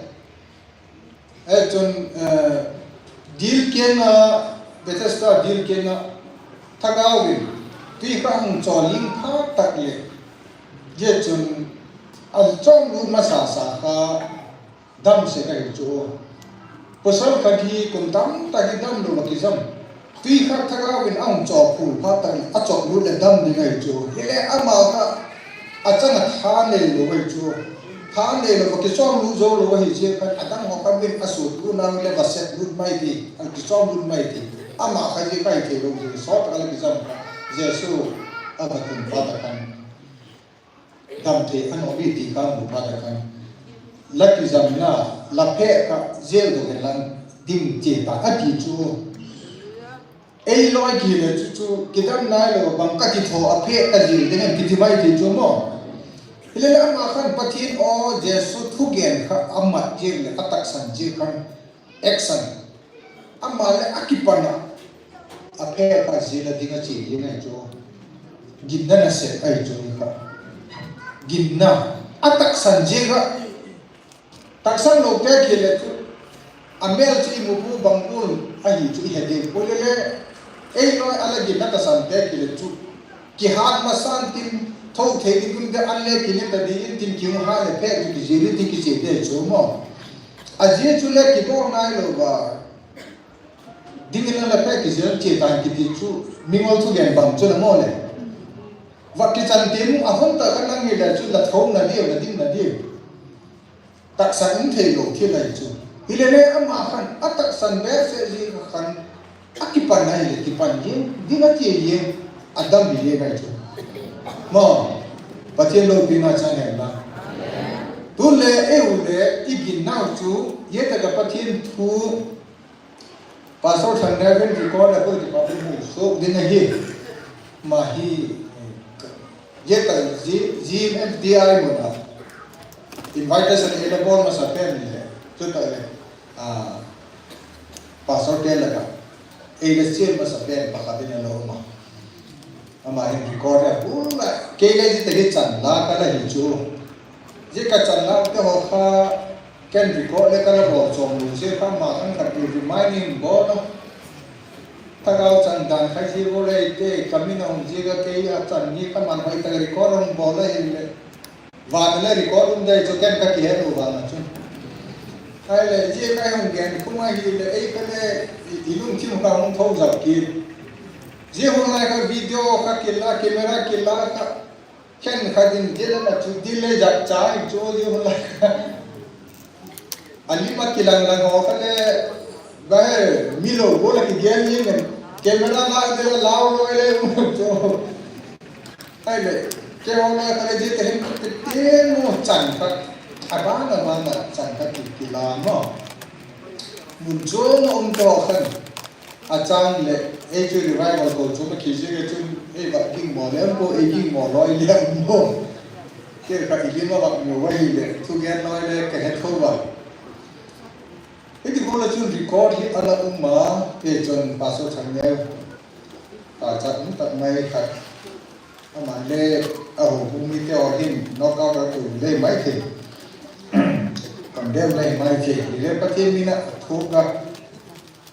Hichun, eh, dil keng a, Bethesda dil keng a, thagau in, tui kha hung chol ling phat tah le. Hichun, a chom lut masa sa kha, dam sek ahi chu. Pasal khat hi kum tamtah hi damlou a kijam. Tui khat thagau in ahung chop phul phat tah in achop lut le dam ding ahi chu. Hile ama kha achang a tha neilou ahi chu. Tha neilou a kichom lut joulou ahi chu khan adang ho khan vin asut lut nang le vasep lut mai ti. Akichom lut mai ti. Ama kha ji kai thei lou ji. Sot a le kijam kha. Jesu a vatun phat tah khan. Dam thei anom e ti ka mu phat a khan. La kijamna, la phe kha jail dong in lang ding che ta ati chu. Ei loi kile chu chu, kidam nailou bang kati tho a phe ka jail ding em kiti mai ti chu mo. Hile le ama khan Pathen o Jesu thugen kha amat jing le ataksan jing khan. Action. Ama le akipan a. Aphe kha jail a ding a che jing ahi chu. Ginna nasep ahi chu kha. Ginna. Ataksan jing a. Taksan lou te kile chu. Amel chu imu pu bang un. Ahi chu ihe ding. Poi le le, ei noi ala gin na ka san te kile chu. Kihat masan tin, tho thei ding kun te an le kile ta ding in tin ki hung ha le pek chu ki jili tin ki che te chu mo. A jia chu le ki bol nai lo ba. Ding in la pek ki jil che tan ki ti chu. Mi ngol thu gen bang chu na mo le. Va ki chan te mu a hon ta ka nang ni le chu la tho na ding, na ding na ding. Taksan um thei lo thil ahi chu. Hi le le ama khan a taksan be se ji khan a kipan ahi le kipan ji. Ding a ti ji a dam hi le ngai chu. Mo, Pathian lo pi na chan hen la. Tu le e u le i gin nau chu ye ta ka Pathian thu Pastor Thang Nevin record a ko ti pa bu so ding ahi. Ma hi, ye ta ji, G M F D I mo na. Invite sa ni le bol masa pen ni le. Chu ta le. Ah, Pastor pen la ka. Ei le chen masa pen pa ka din lo ma. Ama hin record a bul la. Kei le ji ta hi chan la ka la hi chu. Ji ka chan la te ho kha ken record le ka la bol chom lu ji ka ma kan ka reminding bol na. Thagau chan dan khai ji bol le te ka min hong ji ka kei a chan ni ka man hoi ta record hong bol le hin le. Van le record um dai chu ken ka ki he lu van chu. Khai le ji ka hong gen kuma hi le ei ka le i lung thim ka hong tho jap ki. Ji hong lai ka video ka ki la camera ki la ka Ken kha din dil a chu dil le jak chai chu dil la. Ali ma kilang lang ho ka le ba he mi lo go la ki gel ni men. Camera la de la lao lo le chu. Ai le ke ho la ka le je te hem te te mo chan kha. Abang abang chan kha ki ki la mo. Mun chu mo um to khan. A chang le, ei chu revival ko chu ma khi jing e chun, ei va ging mo le, ko ei ging mo loi le, mo. Ke ka i lim a va mo va hi le, thu gen loi le, ka he tho va. Hiti ko la chun record hi ala um ma, ke chun Pastor Thang Neo. Pa cha um tak mai khat. Ama le, a ho bu mi te o hin, knockout a tu le mai the. Kam dem le mai the, le Pathian min a thu ka.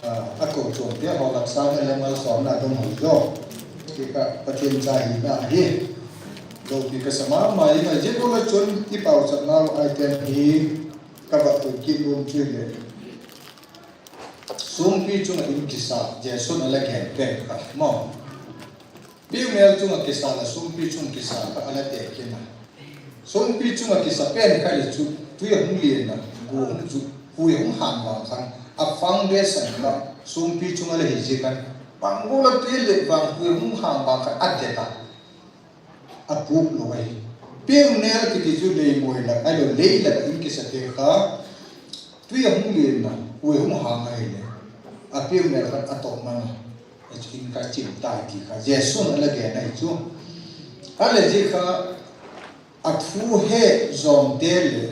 A, a ko chom te ho laksa na le malsomna dong ho jo. Ke ka Pathian cha hina hi. Lo pi ka sama ma hi na je ko la chun i pau chat nau item hi ka va tu ki lum chu le. Sumpi chunga in kisa, Jesu na la gen pen ka mo. Piu nel chunga kisa la sumpi chung kisa ka ala te kina. Sumpi chunga kisa pen kha le chu tui a hung len na gu hung chu hui hung han vang khan a foundation la sumpi chunga le hi je khan bang gu la tui le vang hui hung han vang khan a de ta a pup lo ai. Piu nel kiti chu lei moi la ai lo lei la in kisa te kha tui a hung len na hui hung han ai le a piu nel khan a to ma na. Hichu in ka chim tai ti kha. Jesu na la gen ahi chu. A le ji kha a thu he jom te le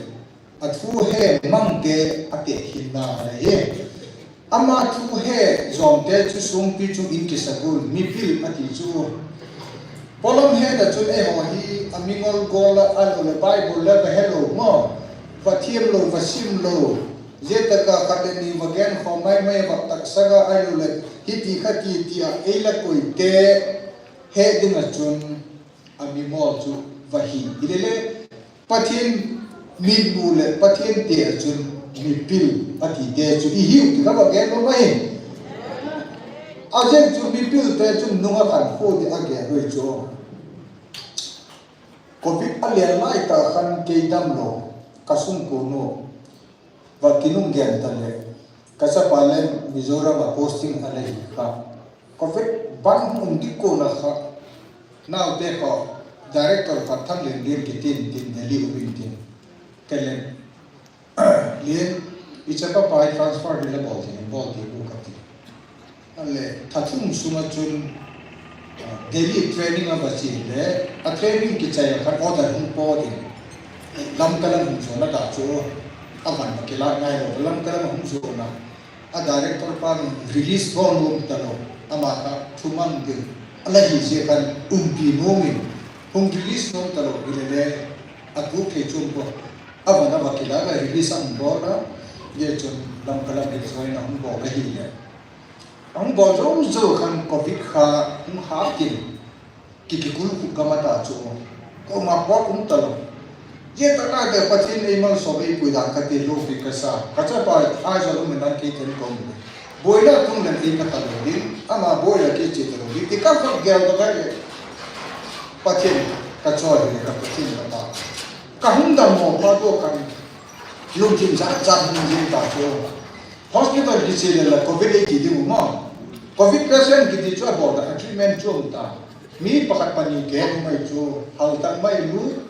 a thu he mang te a te hin na a le hi. Ama thu he jom te chu sumpi chu in kisa gu mipil a ti chu. Polam he ta chun ei ho hi a mingol gol a lo le Bible le ka he lo mo. Va thiam lo, va sim lo. Jetaka khat le ni va gen khom mai mai va taksa ga ai lo le, hiti kha ti ti a ei la koi te he ding a chun a mi mol chu va hi. Hi le le, Pathian mitmu le Pathian te a chun mipil a ti te chu i hiu ti kha va gen lo mai. A jen chu mipil te chun nunga khan kho ti a gen roi chu. Covid a lian lai ta khan kei dam lo, ka sung ko no. Va kinung gen ta le, ka chapa le Mizoram a posting a le hi kha. Covid ban hung um dik ko na kha. Nau te ko director kha thang len len ki tin tin Delhi u bin tin. Ke len, len, i chapa pa hi transfer hi le bol tin, bol tin u ka ti. A le, tha thum sunga chun, ah, Delhi training a va che le, a training kichai a khan order hung po ding. Lamka lam hung jona ta chu, a van va kila ngai lo, Lamka lam hung jona. A director pa nun release bol nom ta lo, ama kha thumang ding. A la hi je khan umpi nom in, hung release nom ta lo, hi le le, a tu thei chum po. A van a va kila ka release a hung bol a, ye chun Lamka lam hi join a hung bol a hi le. Ahung bol jou jou khan covid kha hung hap in, ki kikul khup gam ata chu. Koima pawt um talou. Jeh tah a te Pathen in eimalsom eipui dan kati lou pi kasa. Kachapa Aizawl um in an kei ten kom. Boina tung leng ei kata lou ding. Ama boina kei che talou ding. Ti kavah gel ta kale. Pathen kachoi le ka Pathen kapa. Kahung dammo pha to khan. Lungthim jat jat hung jing ta chu. Hospital kiche le la covid ei ti ding u ma. Covid patient kiti chu abol ta treatment chu um ta. Mi pakhat pani ke mai chu hal tak mai lu.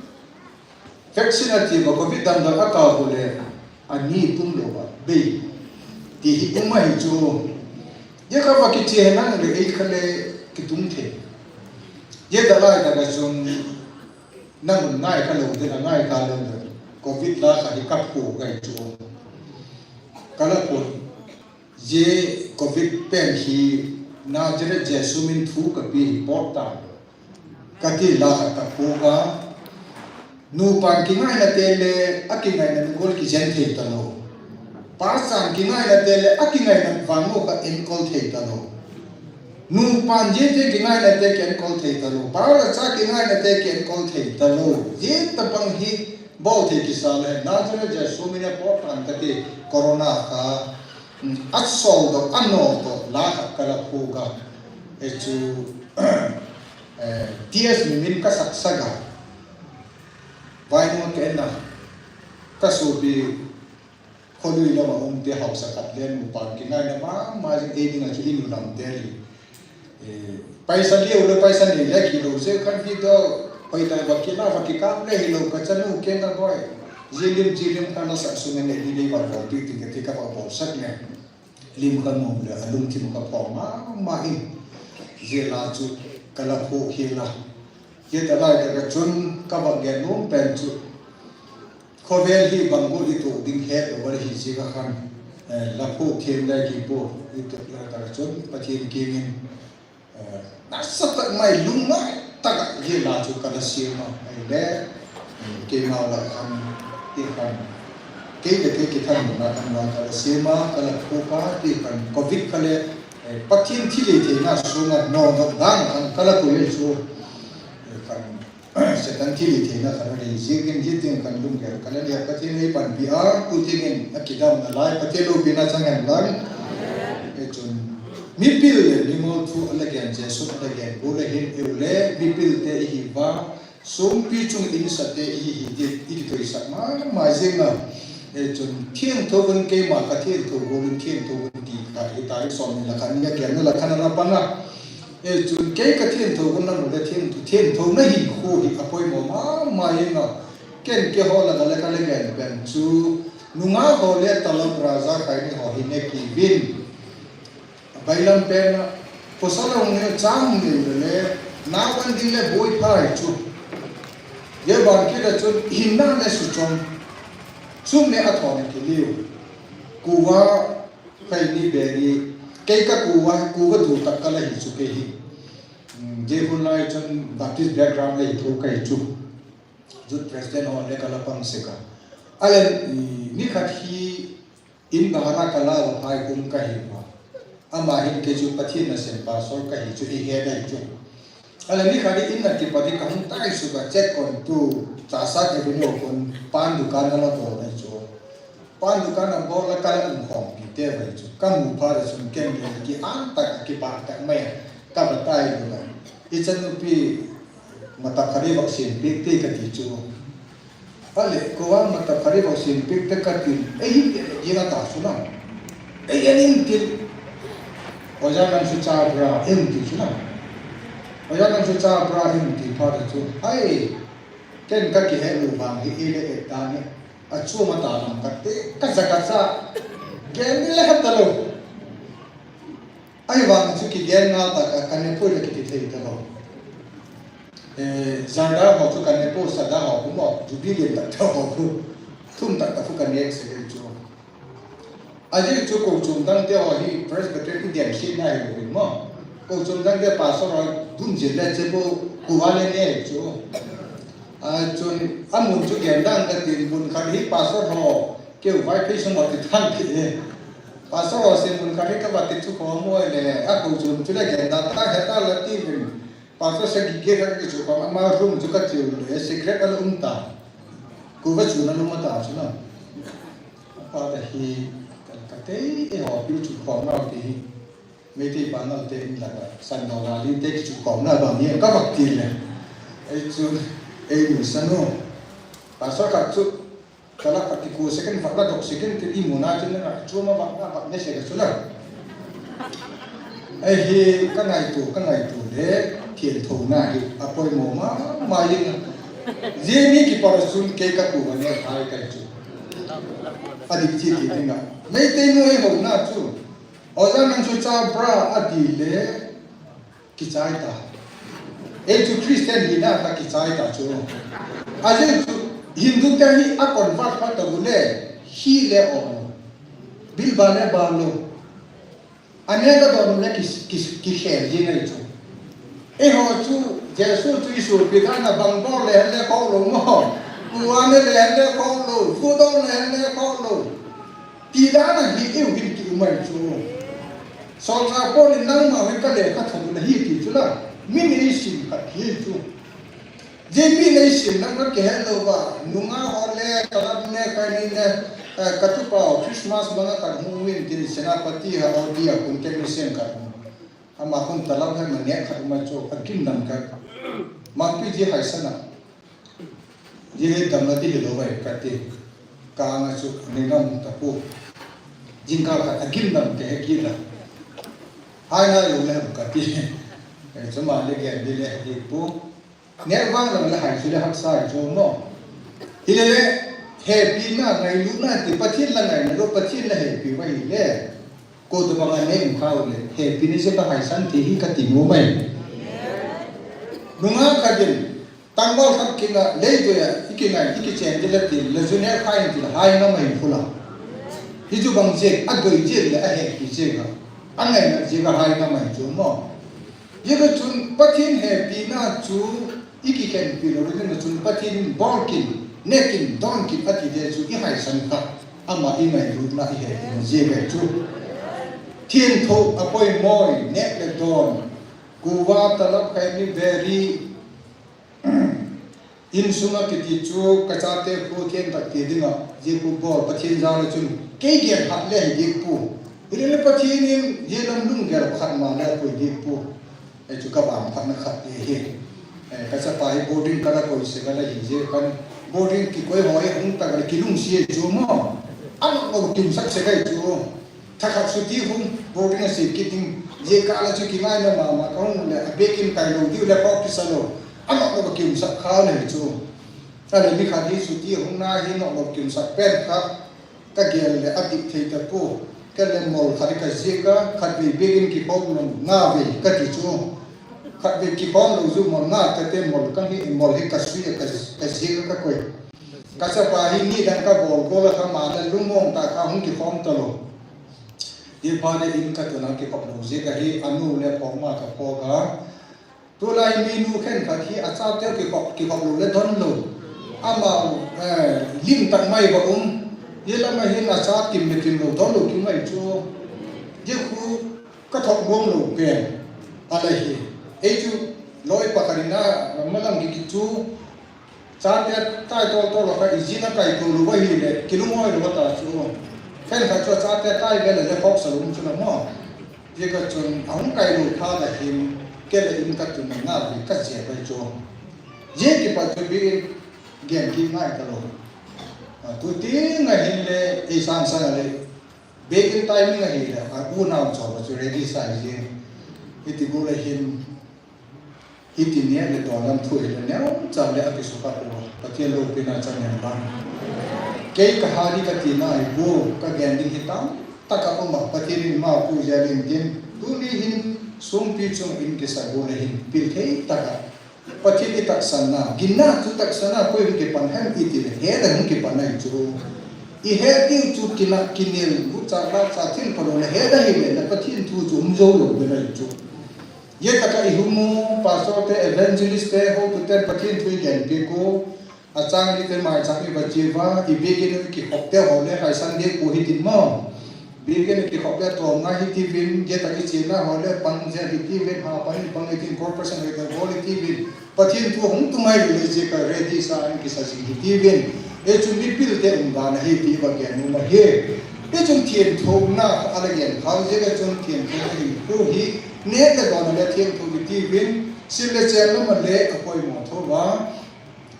Vaccine ati ba covid dam dam aka ko le ani tum lo ba bei. Ti hi um mai chu. Ye kha va kiche nang le ei kha le kitum the. Ye da lai da ka chung nang ngai ka lo de ngai ka lo de. Covid la kha hi kap ko gai chu. Kala ko. Ye covid pen hi Nazareth Jesu min thu kapi hi pawt ta. Kati la kha ka pawt a. Nupan kingaina te le akingaina nungol kijen thei talou. Pachan kingaina te le akingaina vangmo ka enkol thei talou. Nupan ye te kingaina te kienkol thei talou. Pa le cha kingaina te kienkol thei talou. Ye tabang hi bol thei kisa le Nazareth Jesu min a pawt tan kati corona kha. Asol to, ano to, la kha kala phuga. E chu, eh, T S min kasaksaga. Vainu kena. Kasubi, kholui lama um te hausa khat len mu pan kingaina mama jing ei dinga chu inu lam te li. Eh, paisa liu le paisa nei le kilou se khan video, paisa va kila va kikap le hilou ka chanu kena boi. Jilim jilim kana sa sunga nei ni le va bol ti ti ka ti ka va bol sak ne. Lim ka mong le alungthim ka phong mama hi. Jela chu kala phu hila. Jeta lai ka chun ka va gen lum pen chu. Khovel hi bang bol i tuak ding het lo va hi chi ka khan, eh, la phuak thiam lai ki phuak i tuak lai ta chun Pathian kiang in, eh, nasa tak mai lungngai tak a hi la chu ka la siam a, ahile, eh, keima la khan ti khan, kei le kei kithanna khan la ka la siam a, ka la phuak a ti khan covid kha le, eh, Pathian thilhih theina sunga no no dang khan ka la pui chu, eh, khan Satan thilhih theina kha la nei ziakin hitin kan lunggel ka la nei a Pathian ei panpi a, tu dingin a kidamna lai Pathian loupina chang hen lang. E chun mipil le mimol thu a la gen Jesu a la gen bu le hin eu le mipil te i hi va sumpi chung in sa te i hi hi ti i kithoisak mama jing a. E chun thiangtho un keima ka thiangtho un thiangtho un ti ka hi tarik som ni la khan ni a gen na la khan a la pang a. E chun kei ka thiangtho hun na mu le thiangtho, thiangtho na hi khu hi a poimo mama jing a. Ken keiho la ka le ka le gen pen chu nungah ho le talab raja khai ni ho hi ne ki vin. A bailam pen a pasal hung ne chang ne le le na wan ding le boi phai chu. Ye ban ki le chun hin na le su chong. Sum ne a tho ne ki liu. Kuva Kei ni beri, kei ka kuva, kuva du tak ka la hi chu kei hi. Mm, je hun lai chun Baptist background le hi thu ka hi chu. Youth president ho le ka la pang se ka. Ale, mm, ni khat hi in bahana ka la wa hai kum ka hi wa. Ama hin kei chu Pathian nasem pastor ka hi chu i he dai chu. Ale ni khat in na kipat hi ka hung tai su ka check kon tu, cha sa ke bin yo kon pan dukan na la to dai chu. Pan dukan a bol la ka la um khom kit te vai chu. Ka mu phat a chun ken le ki an tak ki pan tak mai a. Ka va tai lu la. I chan nupi matap khat i vaccine pik te ka ti chu. Ale, ko va matap khat i vaccine pik te ka ti. Ei hi te ye na ta su na. Ei, ei, in ti. Oja nang su cha bra, in ti su na. Oja nang su cha bra, in ti phat a chu. Hai, ken ka kihe lu vang hi i le e ta ni. A chu ma ta lam ka te, ka za ka za. Gen ni le khat ta lo. Ahivang chu kigen ngal ta ka, ka ne pui le kiti thei ta lo. Eh, Zarda ho chu ka ne pu, Sada ho pu mo, Jubilee tak ta ho pu. Thum tak ta pu ka ne se chu. Ajeh chu ko chum dang te ho hi Presbyterian Indian si na hi lo mo. Ko chum dang te pastor ho dun jin le che pu ku va le ne chu. A chun, a mun chu gen dan ka tin mun khat hi pastor ho, keu vai phei sung ho ti thang ki e. Pastor ho sin mun khat hi ka va ti chu ko mo le, a ko chu chu le gen da ta he ta la ti vin. Pastor se gi ge ka ki chu ko ma room chu ka chu le, secret a um ta. Ku va chu na lu ma ta chu na. Pa ta hi ka te e ho pi chu ko ma ti. Meitei pa nal te in la ka san no la li te ki chu ko na ba mi ka va ti le. Ei chu, ei nu sa no. Pastor ka chu Kala khat ki ko second vat la dok second te i mu na chin na chu ma vat na vat ne se ka chu la. Ei hi ka ngai tu, ka ngai tu le thian tho na hi a poimo ma ma yin. Ji ni ki pa sun ke ka ku ne thai ka chu. A dik chi ti ding a. Meitei nu ei ho na chu. O ja nang chu cha bra a di le. Kichai ta. Ei chu Christian hina ka kichai ta chu. Ajeh chu Hindu te hi a convert phat ta u le hi le o. Bil ba le ba lo. Ane ka don le ki ki ki khel ji ngai chu. Ei ho chu Jesu chu Isu pi ka na bang bol le le ko lo mo. Ku ane le le ko lo. Ku don le le ko lo. Ti dan a hi eu hin ki umai chu. Solchah Paul in nangma hi ka lekha thot na hi ti chu la. Mi nei sim khat hi chu. Ji mi nei sim nang ka kihe lo va. Nunga ho le ka la ne ka ni ne, eh, ka tupa Christmas banga ka hmu in tin Senapati ha o dia kun technician ka. Ama kun talab hai ma ne khat ma chu ka kim dam ka. Mangpi ji hai sana. Ji le dam na ti hi lo vai ka ti. Ka nga chu ni dam ta pu. Jing ka ka a gim dam te he ki la. Hai hai lo le ka ti. Eh, chu ma le gen di le di pu. Ne vang lo le hai chu le hak sai chu mo. Hi le le he pi na ngai lu na ti Pathian la ngai na lo Pathian la he pi vai le. Ko tu bang a ne um kha u le he pi ni se ka hai san ti hi ka ti mo mai. Nunga ka din. Tangval khat kinga, leitui a, i kingai, i kichen ding le til, le junior khai in til, hai ngam ahi pula. Hichu bang jeh, a doi jeh le a hepi jeh a. A ngaina jeh a hai ngam ahi chu mo. Jeh a chun Pathen hepina chu i kikhenpi lou ding a chun Pathen in bol kin, ne kin, don kin ati ding chu i haisan kha. Ama i ngailutna i hepina jeh a chu. Thientho a poimo, neh le don. Kuva talab khaini beri. Insunga kiti chu kachate khu theng tak ti dinga, jeh khu bol Pathen jal a chun, kei gel khat le hi dik pu. Hile le Pathen in, jeh lam lunggel khat ma le pui dik pu. Ei chu ka vangphatna khat hi. Ei, ka chapa hi boarding ka la koi se ka la hi jeh kan boarding kikoi ho hi hung tak le kilungset chu mo. Ano lo kimsak se kai chu. Thakhat chuti hung, boarding a si kit ding, jeh kah la chu kingaina mama ka hung le, a bag in kai lou diu le, kho kisa lou. Ano lo kiumsak kha le chu. A le mi khat hi chuti hung na hi no lo kiumsak pen kha, ka gel le a dik thei ta pu. Ka le mol khat ka jeh a, khatvei bag in kikhom lou nga vei ka ti chu. Khatvei kikhom lou chu mol nga ka te mol ka hi, mol hi ka sui a ka, ka jeh a ka koi. Ka chapa hi nidang ka bol bol a kha ma le lungmong ta kha hung kikhom ta lou. Hi pha le in ka tuna kikhop lou jeh a hi anu le phong ma ka phong a. Tulai mi nu khenkhat hi a chate kikhop, kikhop lou le don lou. Ama, eh, lim tak mai ba um. Hi lama hin a cha kim le kim lou don lou kim mai chu. Hi khu ka thok bom lou pen. A la hi. Ei chu loi pakhat in a malang ki ki chu. Chate tai tol tol a kha i jin a kai to lou va hi le, kilunghoi lou va ta chu. Khenkhat chu chate tai ve le le khok sa lou chu na mo. Jeh a chun a hung kai lou pha la hin, ke le in ka tun na nga vi ka jeh vai chu. Jeh kipat chu bi in gen ki ngai ta lou. A, tu ti nga hin le, i sang sang le, bag in tai mi nga hi le, a, u nau cho va chu ready sa jin. Hiti bu le hin, Hiti neh le don lam thu hi le neo cha le a kisu kha pu. Pathen loupina chan neo lang. Kei ka ha di ka tina hi bu, ka gen ding hi tam taka um a, Pathen in ma pu ja ling din. Tuni hin sumpi chung in kisa bu le hin pil thei taka. Pathen i taksan na, ginna chu taksan na, koi hung kipan hem i ti le, he le hung kipan na hi chu. I he diu chu kina, kinel, bu cha la cha thin pa lo le, he da hi le, le Pathen thu chu um zo lo be na hi chu. Jeh taka i hung u, pastor te, evangelist te, hotu ten Pathen thu i genpeh u, a chang li te mai chang i va che uva, i bag in u i kikhop te ho le, haisan ding u hitin mo. Biakin kikhop le tom ngai hitiuvin, gate a kichena ho le pang jeng hitiuvin, ha pang in pang eighteen corporation le ka bol hitiuvin. Pathen thu hung tung ngai le jeh a ready sa in kisa jing hitiuvin. Hichun mipil te umdan ahi ti va gen nom ahi. Hichun thienthouna a la gen khah jeh a chun thienthouna hinkho hi neh le don le thienthou hitiuvin, sil le chen lam a le apoimo thou va.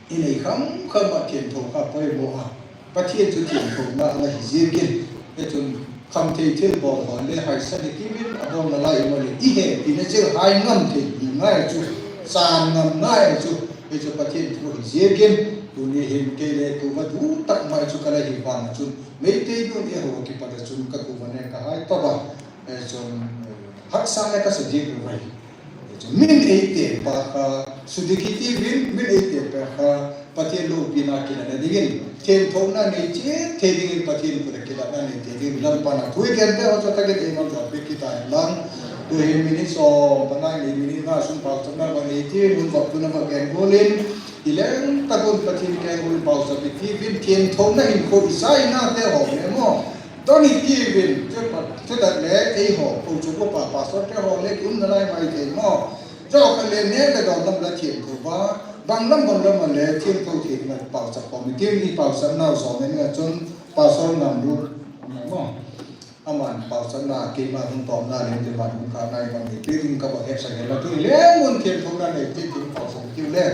I nei kham kham a thienthou kha poimo a. Pathen chu thienthouna a la hi jeh in. Hichun khamthei thilbol ho le haisan hitiuvin, abol nalai mo le i hepina cheh hai ngam thei ngai chu, chan ngam ngai chu. Hichu Pathen thu hi jeh in. Tuni hin kei le kuva dutak mai chu ka la hi vang chun, Meitei nun eiho kipat a chun ka kuva ne ka hai tah va. Hichun, eh, haksa le ka sa jeh uve. Hichun min eite pa kha, sudiki tiuvin, min eite pa kha, Pathen loupina kilah na dingin, thienthouna nei cheh thei dingin, Pathen khut a kilah na nei thei dingin, lampa na thu i gen te ho chu tah in eimang jong pe kit ta hen lang. Tu hi minute som, pa ngai ni minute nga sung pau cham na va nei ti, nun va tu na va gen golin, i leng tah un Pathen keng golin pau cham i tiuvin, thienthouna hinkho i sa i na te ho me mo. Don hitiuvin, chu pa, chu tah le, eiho, ko chu ko pa, pastor te ho le, ki um nalai mai thei mo. Chu kha le, neh le don lam la thienthou va, bang lam bang lam a le, thienthou thei na pau cham ko mi, tin i pau cham nau so ne, ni a chun, pastor ngam lu, mo. Aman pau cham na, keima hung tom na, le, te man hung kha nai bang ni, pi ding ka ba hep sa ke la, tu le, mun thienthouna nei, ti, ti pau cham tiu le.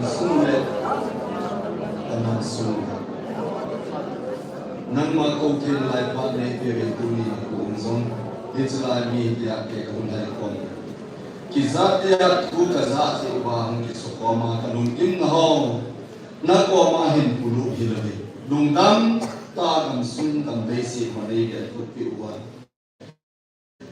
Sum le, ka nam sum. Nangma kou thei lai phat nei peuvin tuni nikho in jong, hiche lai mi tia kei ka hung lhai khom. Kijat tia thu ka ja ti uva hung kiso khom a ka lungkim na ho. Na koma hin pulu hi lou hi. Lungdam tah a gamsung gam leiset ho nei vel thupi uva.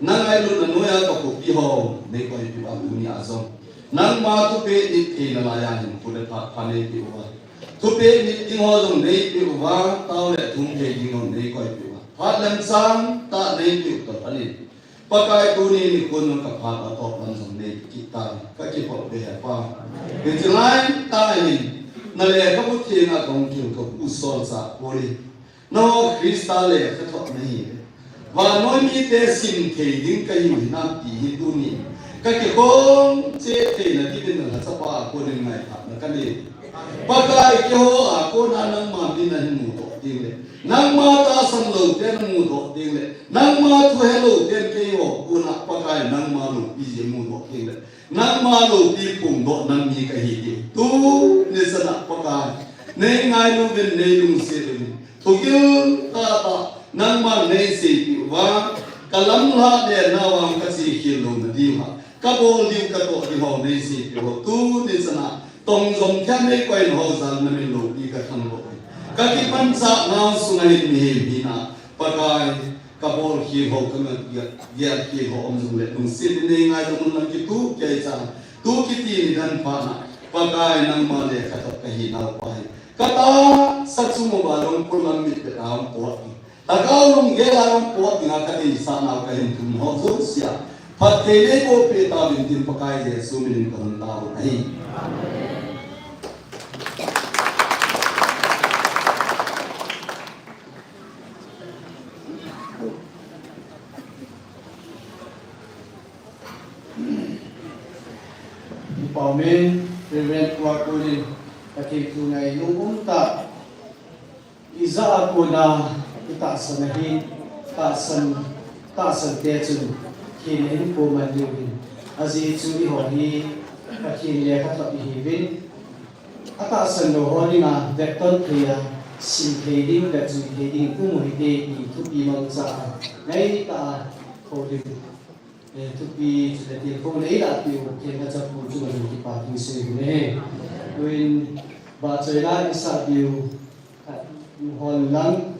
Na ngailutna noiya ka khopi ho, nei koipi uva tuni a jong. Nangma thupeh nit theina laiya hin phu le pha, pha nei pe uva. Thupeh nit ding ho jong nei pe uva, tao le thum thei ding ho nei koipi uva. Phat lemchang tah nei pe u toh ahi. Pakai tuni nikho in ka phat a top lam jong nei kit tai, ka kipah uve He Pa. Hiche lai tah in, na lekhabu theng a kong kil ka pu Solchah Paul in. Nangho Christa lekhathot nahiuve. Vannoi mite sim thei ding kahiu hinam ti hi tuni. Ka kikhom cheh theina dingin na lhachapa a konin ngaithana ka nei. Pakai keiho a kona nangma min ahin mudoh ding le. Nangma tahsan lou ten mudoh ding le. Nangma thu he lou ten keiho kona Pakai nangma loupi jeh mudoh ding le. Nangma loupi phongdoh na mi kahi ding. Tuni chan a Pakai. Nei ngailu uvin, nei lungset uvin. Thugil tah tah, nangman nei seipeh uva, ka lamlhah le nao vang ka chekhel louna diuva, ka bol diu ka toh diu ho nei seipeh uva, tuni chan a, tong jom thei nei koi na ho jal na min loupi ka thangvah uve. Ka kipanchah nau sunga hin mihem hina, Pakai, ka bolkhel ho, ka ngaigel, gelkhel ho um jongle, lungset in nei ngaidam un lang kitup kei cha, tu kiti nidan phat na, Pakai nangma lekhathot kahi nau pa hi. Ka tahsa chung uva long polam mit pe a hung pot ding. Lhagao lunggel a hung pot dinga ka deisah nau ka hin thum ho jouse a phatthei neiboh peh tauvin tin Pakai Jesu min in ka hung tao u ahi. Kipah umin, Reverend Pu Akulin, Pathen thu ngailutna um tah, ijat a kona itahsan ahi, tahsan, tahsan te chun thina ahin poh man diu ahin. Ajeh chu eiho hi Pathen lekhathot ihiuvin, atahsan lou ho dinga vetton thei a, sim thei ding, vetjui thei ding um u hite ti thupi mangcha a, ngaitah a houlim, eh, thupi chule tilkhouna eilahpeh u Khenga Chapu chunga kipathu sei u ahi. Tuin vahchoila eisah diu hon lang,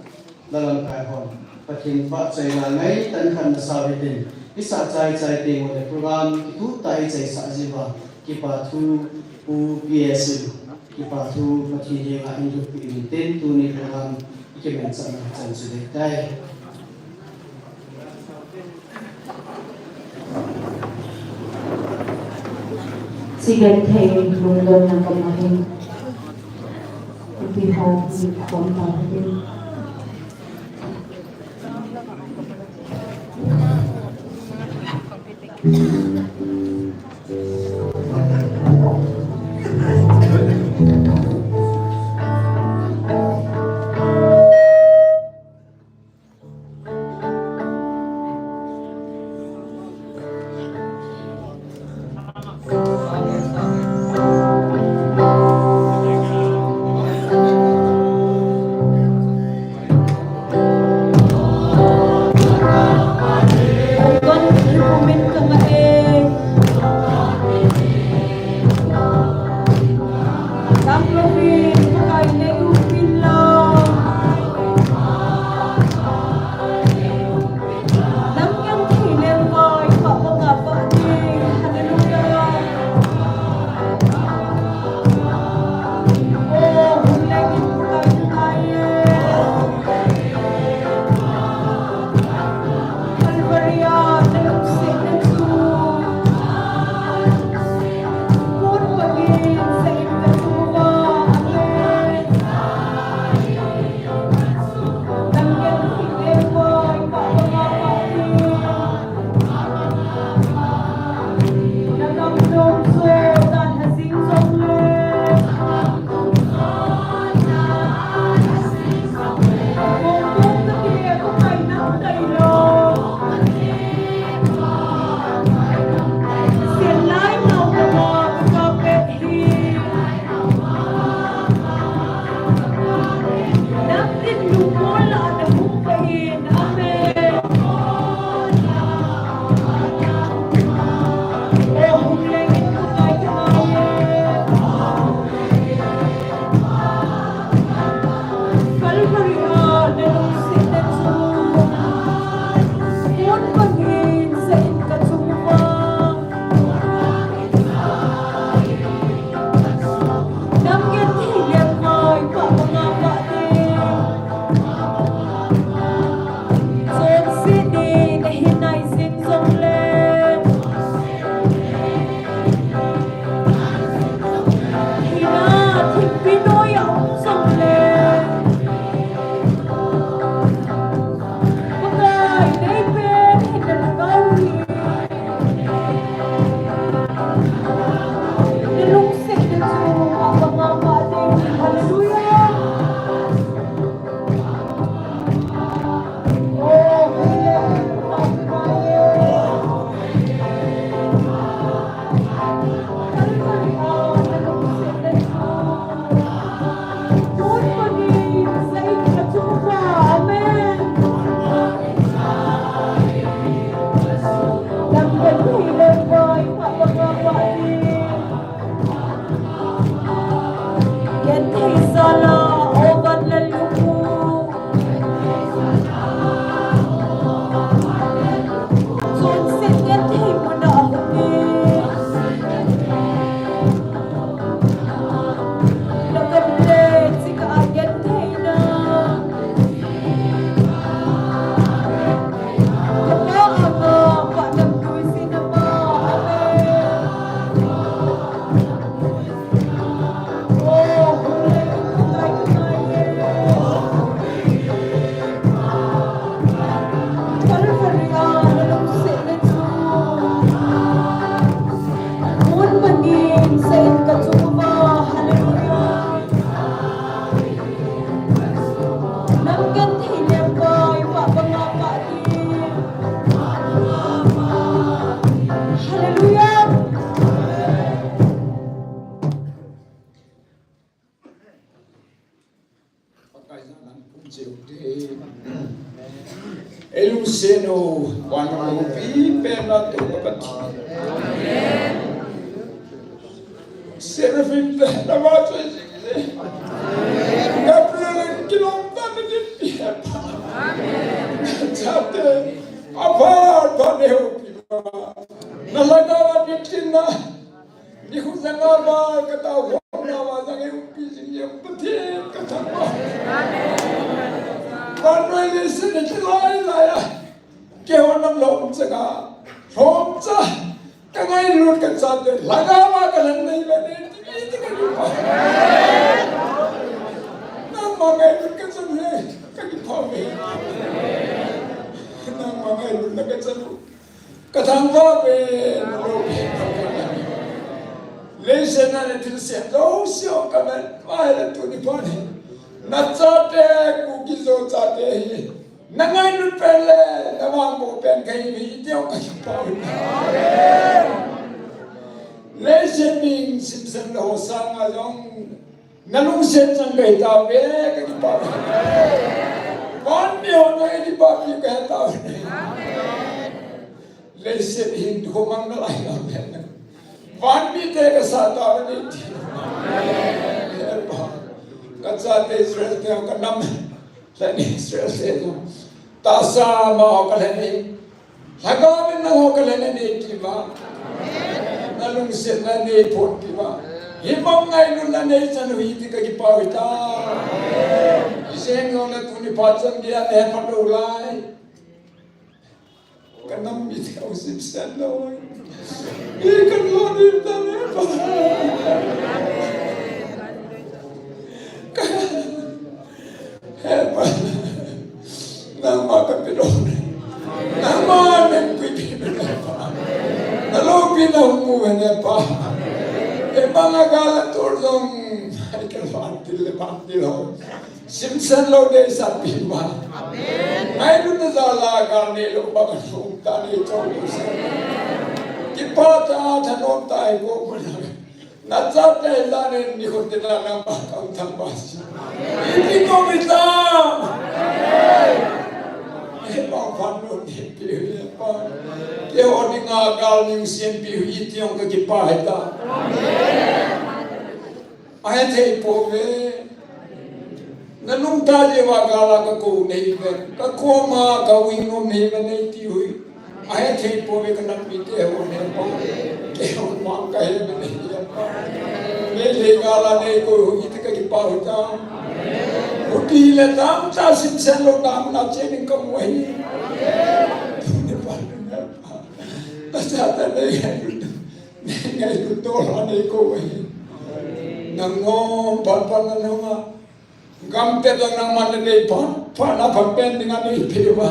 lalamkai hon, Pathen vahchoila ngaitah in khat nasau hitin, eisah chaichai teng ule program kitup tah a eichaisah jiuva, kipathu Pu P S in, kipathu Pathen henga eihilpeh in tin, tuni program ikimanchahna chan chu dei tai. Chigenthei lungdonna kama hin, ipi ho, ipi khom ta hin. Seno, vannoi loupi penna Toupa Pathen. Seraphim te nava choi jing e. Gabriel in kilom tah in neipi e Pa. Chate aphat phat neihuhpi uva, na lhagao a neitinna, nikho janga va ka taokhomna va jong eihuhpi jing e Pathen, ka thangvah. Vannoi leiset a kiloi lai a, keiho nang lhomcha ka, lhomcha ka ngailut, ka chate lhagao a ka lhen nei ve nei ti, ti ka kipah. Nangma ngailut ka chan e, ka kipah e. Nangma ngailutna ka chan u, ka thangvah e. Leiset a na thilsem jouse ka vet uva ahile tuni phat hi na chate, Kuki-Zo chate hi na ngailut pen le na vangboh pen kahi uve ti jong ka kipah uve. Leiset mihing simsen lou ho sanga jong na lungset chang kahi tauve, ka kipah uve. Van mi ho na eikipahpi kahi tauve. Leiset hinkho mang nalai uve. Van mite kasah tauve ti. Ka chate Israel te, ka nam lheh nei Israel te jong, tahsa amaho ka lheh nei, lhagao in nangho ka lheh nei ti uva, na lungsetna neiphonpi uva, hibang ngailutna neichan u hi ti ka kipah uve ta. Ijeng jongle tuni phat chan geiya nahet phat lou lai. Ka nam mite u simsen lou. I ka lou ni ta ne Pa. Ka, he Pa, nangma ka pe lou. Nangma neipuipi lou Pa. Na loupina hung mu uve ne Pa. Hibang a gal a tol jong, ai ka vantil le vantil ho simsen lou deisahpi uva. Amen. Ngailutna jal a gal neilou banga lhomta neichol u se. Kipah tah a thanom tah a eikou uva. Na chate jal in nikho tin a nangma ka um thangvah se. Iti nom ita. He Pa, phat nom neipe uve Pa. Keiho dinga gal nei sempi u hi ti jong ka kipah e ta. Ahethei pouve. Na nungta jeh uva gal a ka kou nahi uve. Ka koma ka u hing nom nahi uve nei ti u hi. Ahethei pouve ka nam mite ho ne Pa. Keiho mang kahi uve nei Pa. Meitei gal a neikou u hi ti ka kipah u ta. Huti le tamtah simsen lou tamna chen in ka mu ahi. Tuni phat na chate nei Nei ngailut doh a neikou ahi. Nang nom phat phat na nunga, gam te jong nangman nanei phat phat na phat pen dinga neipeh uva.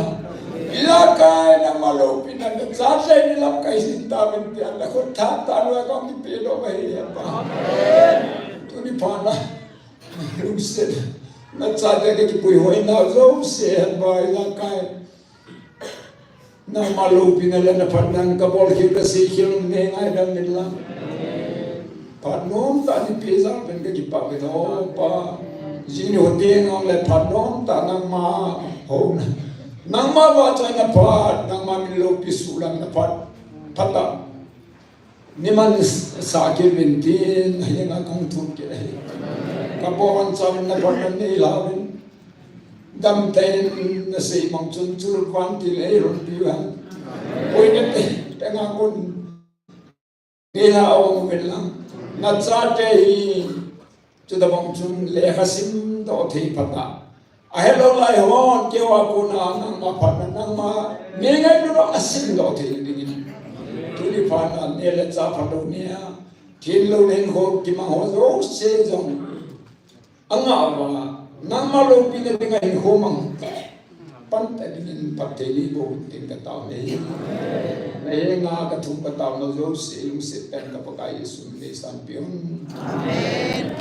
Ilakai nangma loupina, na chate ni lamkai jing tauvin tia na khut tha tah uva kong kipe doh uva ahi Pa. Tuni phat na lungset, na chate ka kipuihoi nau jouse hen Pa, ilakai nangma loupina le na phatnan ka bolkhel ka seikhel um nei ngaidam in lang. Phat nomtah neipe jal pen ka kipah uve Pa. Jing ni hote ngang le phat nomtah nangma houna, nangma vahchoina phat, nangma min loupi suhlamna phat, phatah neiman sah kit uvin tin, ahinga kahung thum kit ahi. Ka bonchauvin na phatnan neilhauvin. Damtah in nasei bang chun chu vantil eihonpiu hen. Boina tei tei nga kon neilha uvin lang. Na chate hi chutabang chun lekha simdoh thei phatah, ahelou lai hon keiho a kona nangma phatna, nangma mi ngailut a simdoh thei dingin, tuni phatna neh le chah phalou neiya, thinlou hinkho kimang ho jouse jong angah uva, nangma loupina dinga hinkho mang pan ta dingin phatthei neiboh uvin tin ka taona ahi. Na henga ka thum ka taona jouse lungset tah in ka Pakai Jesu min in eisanpeh un. Amen.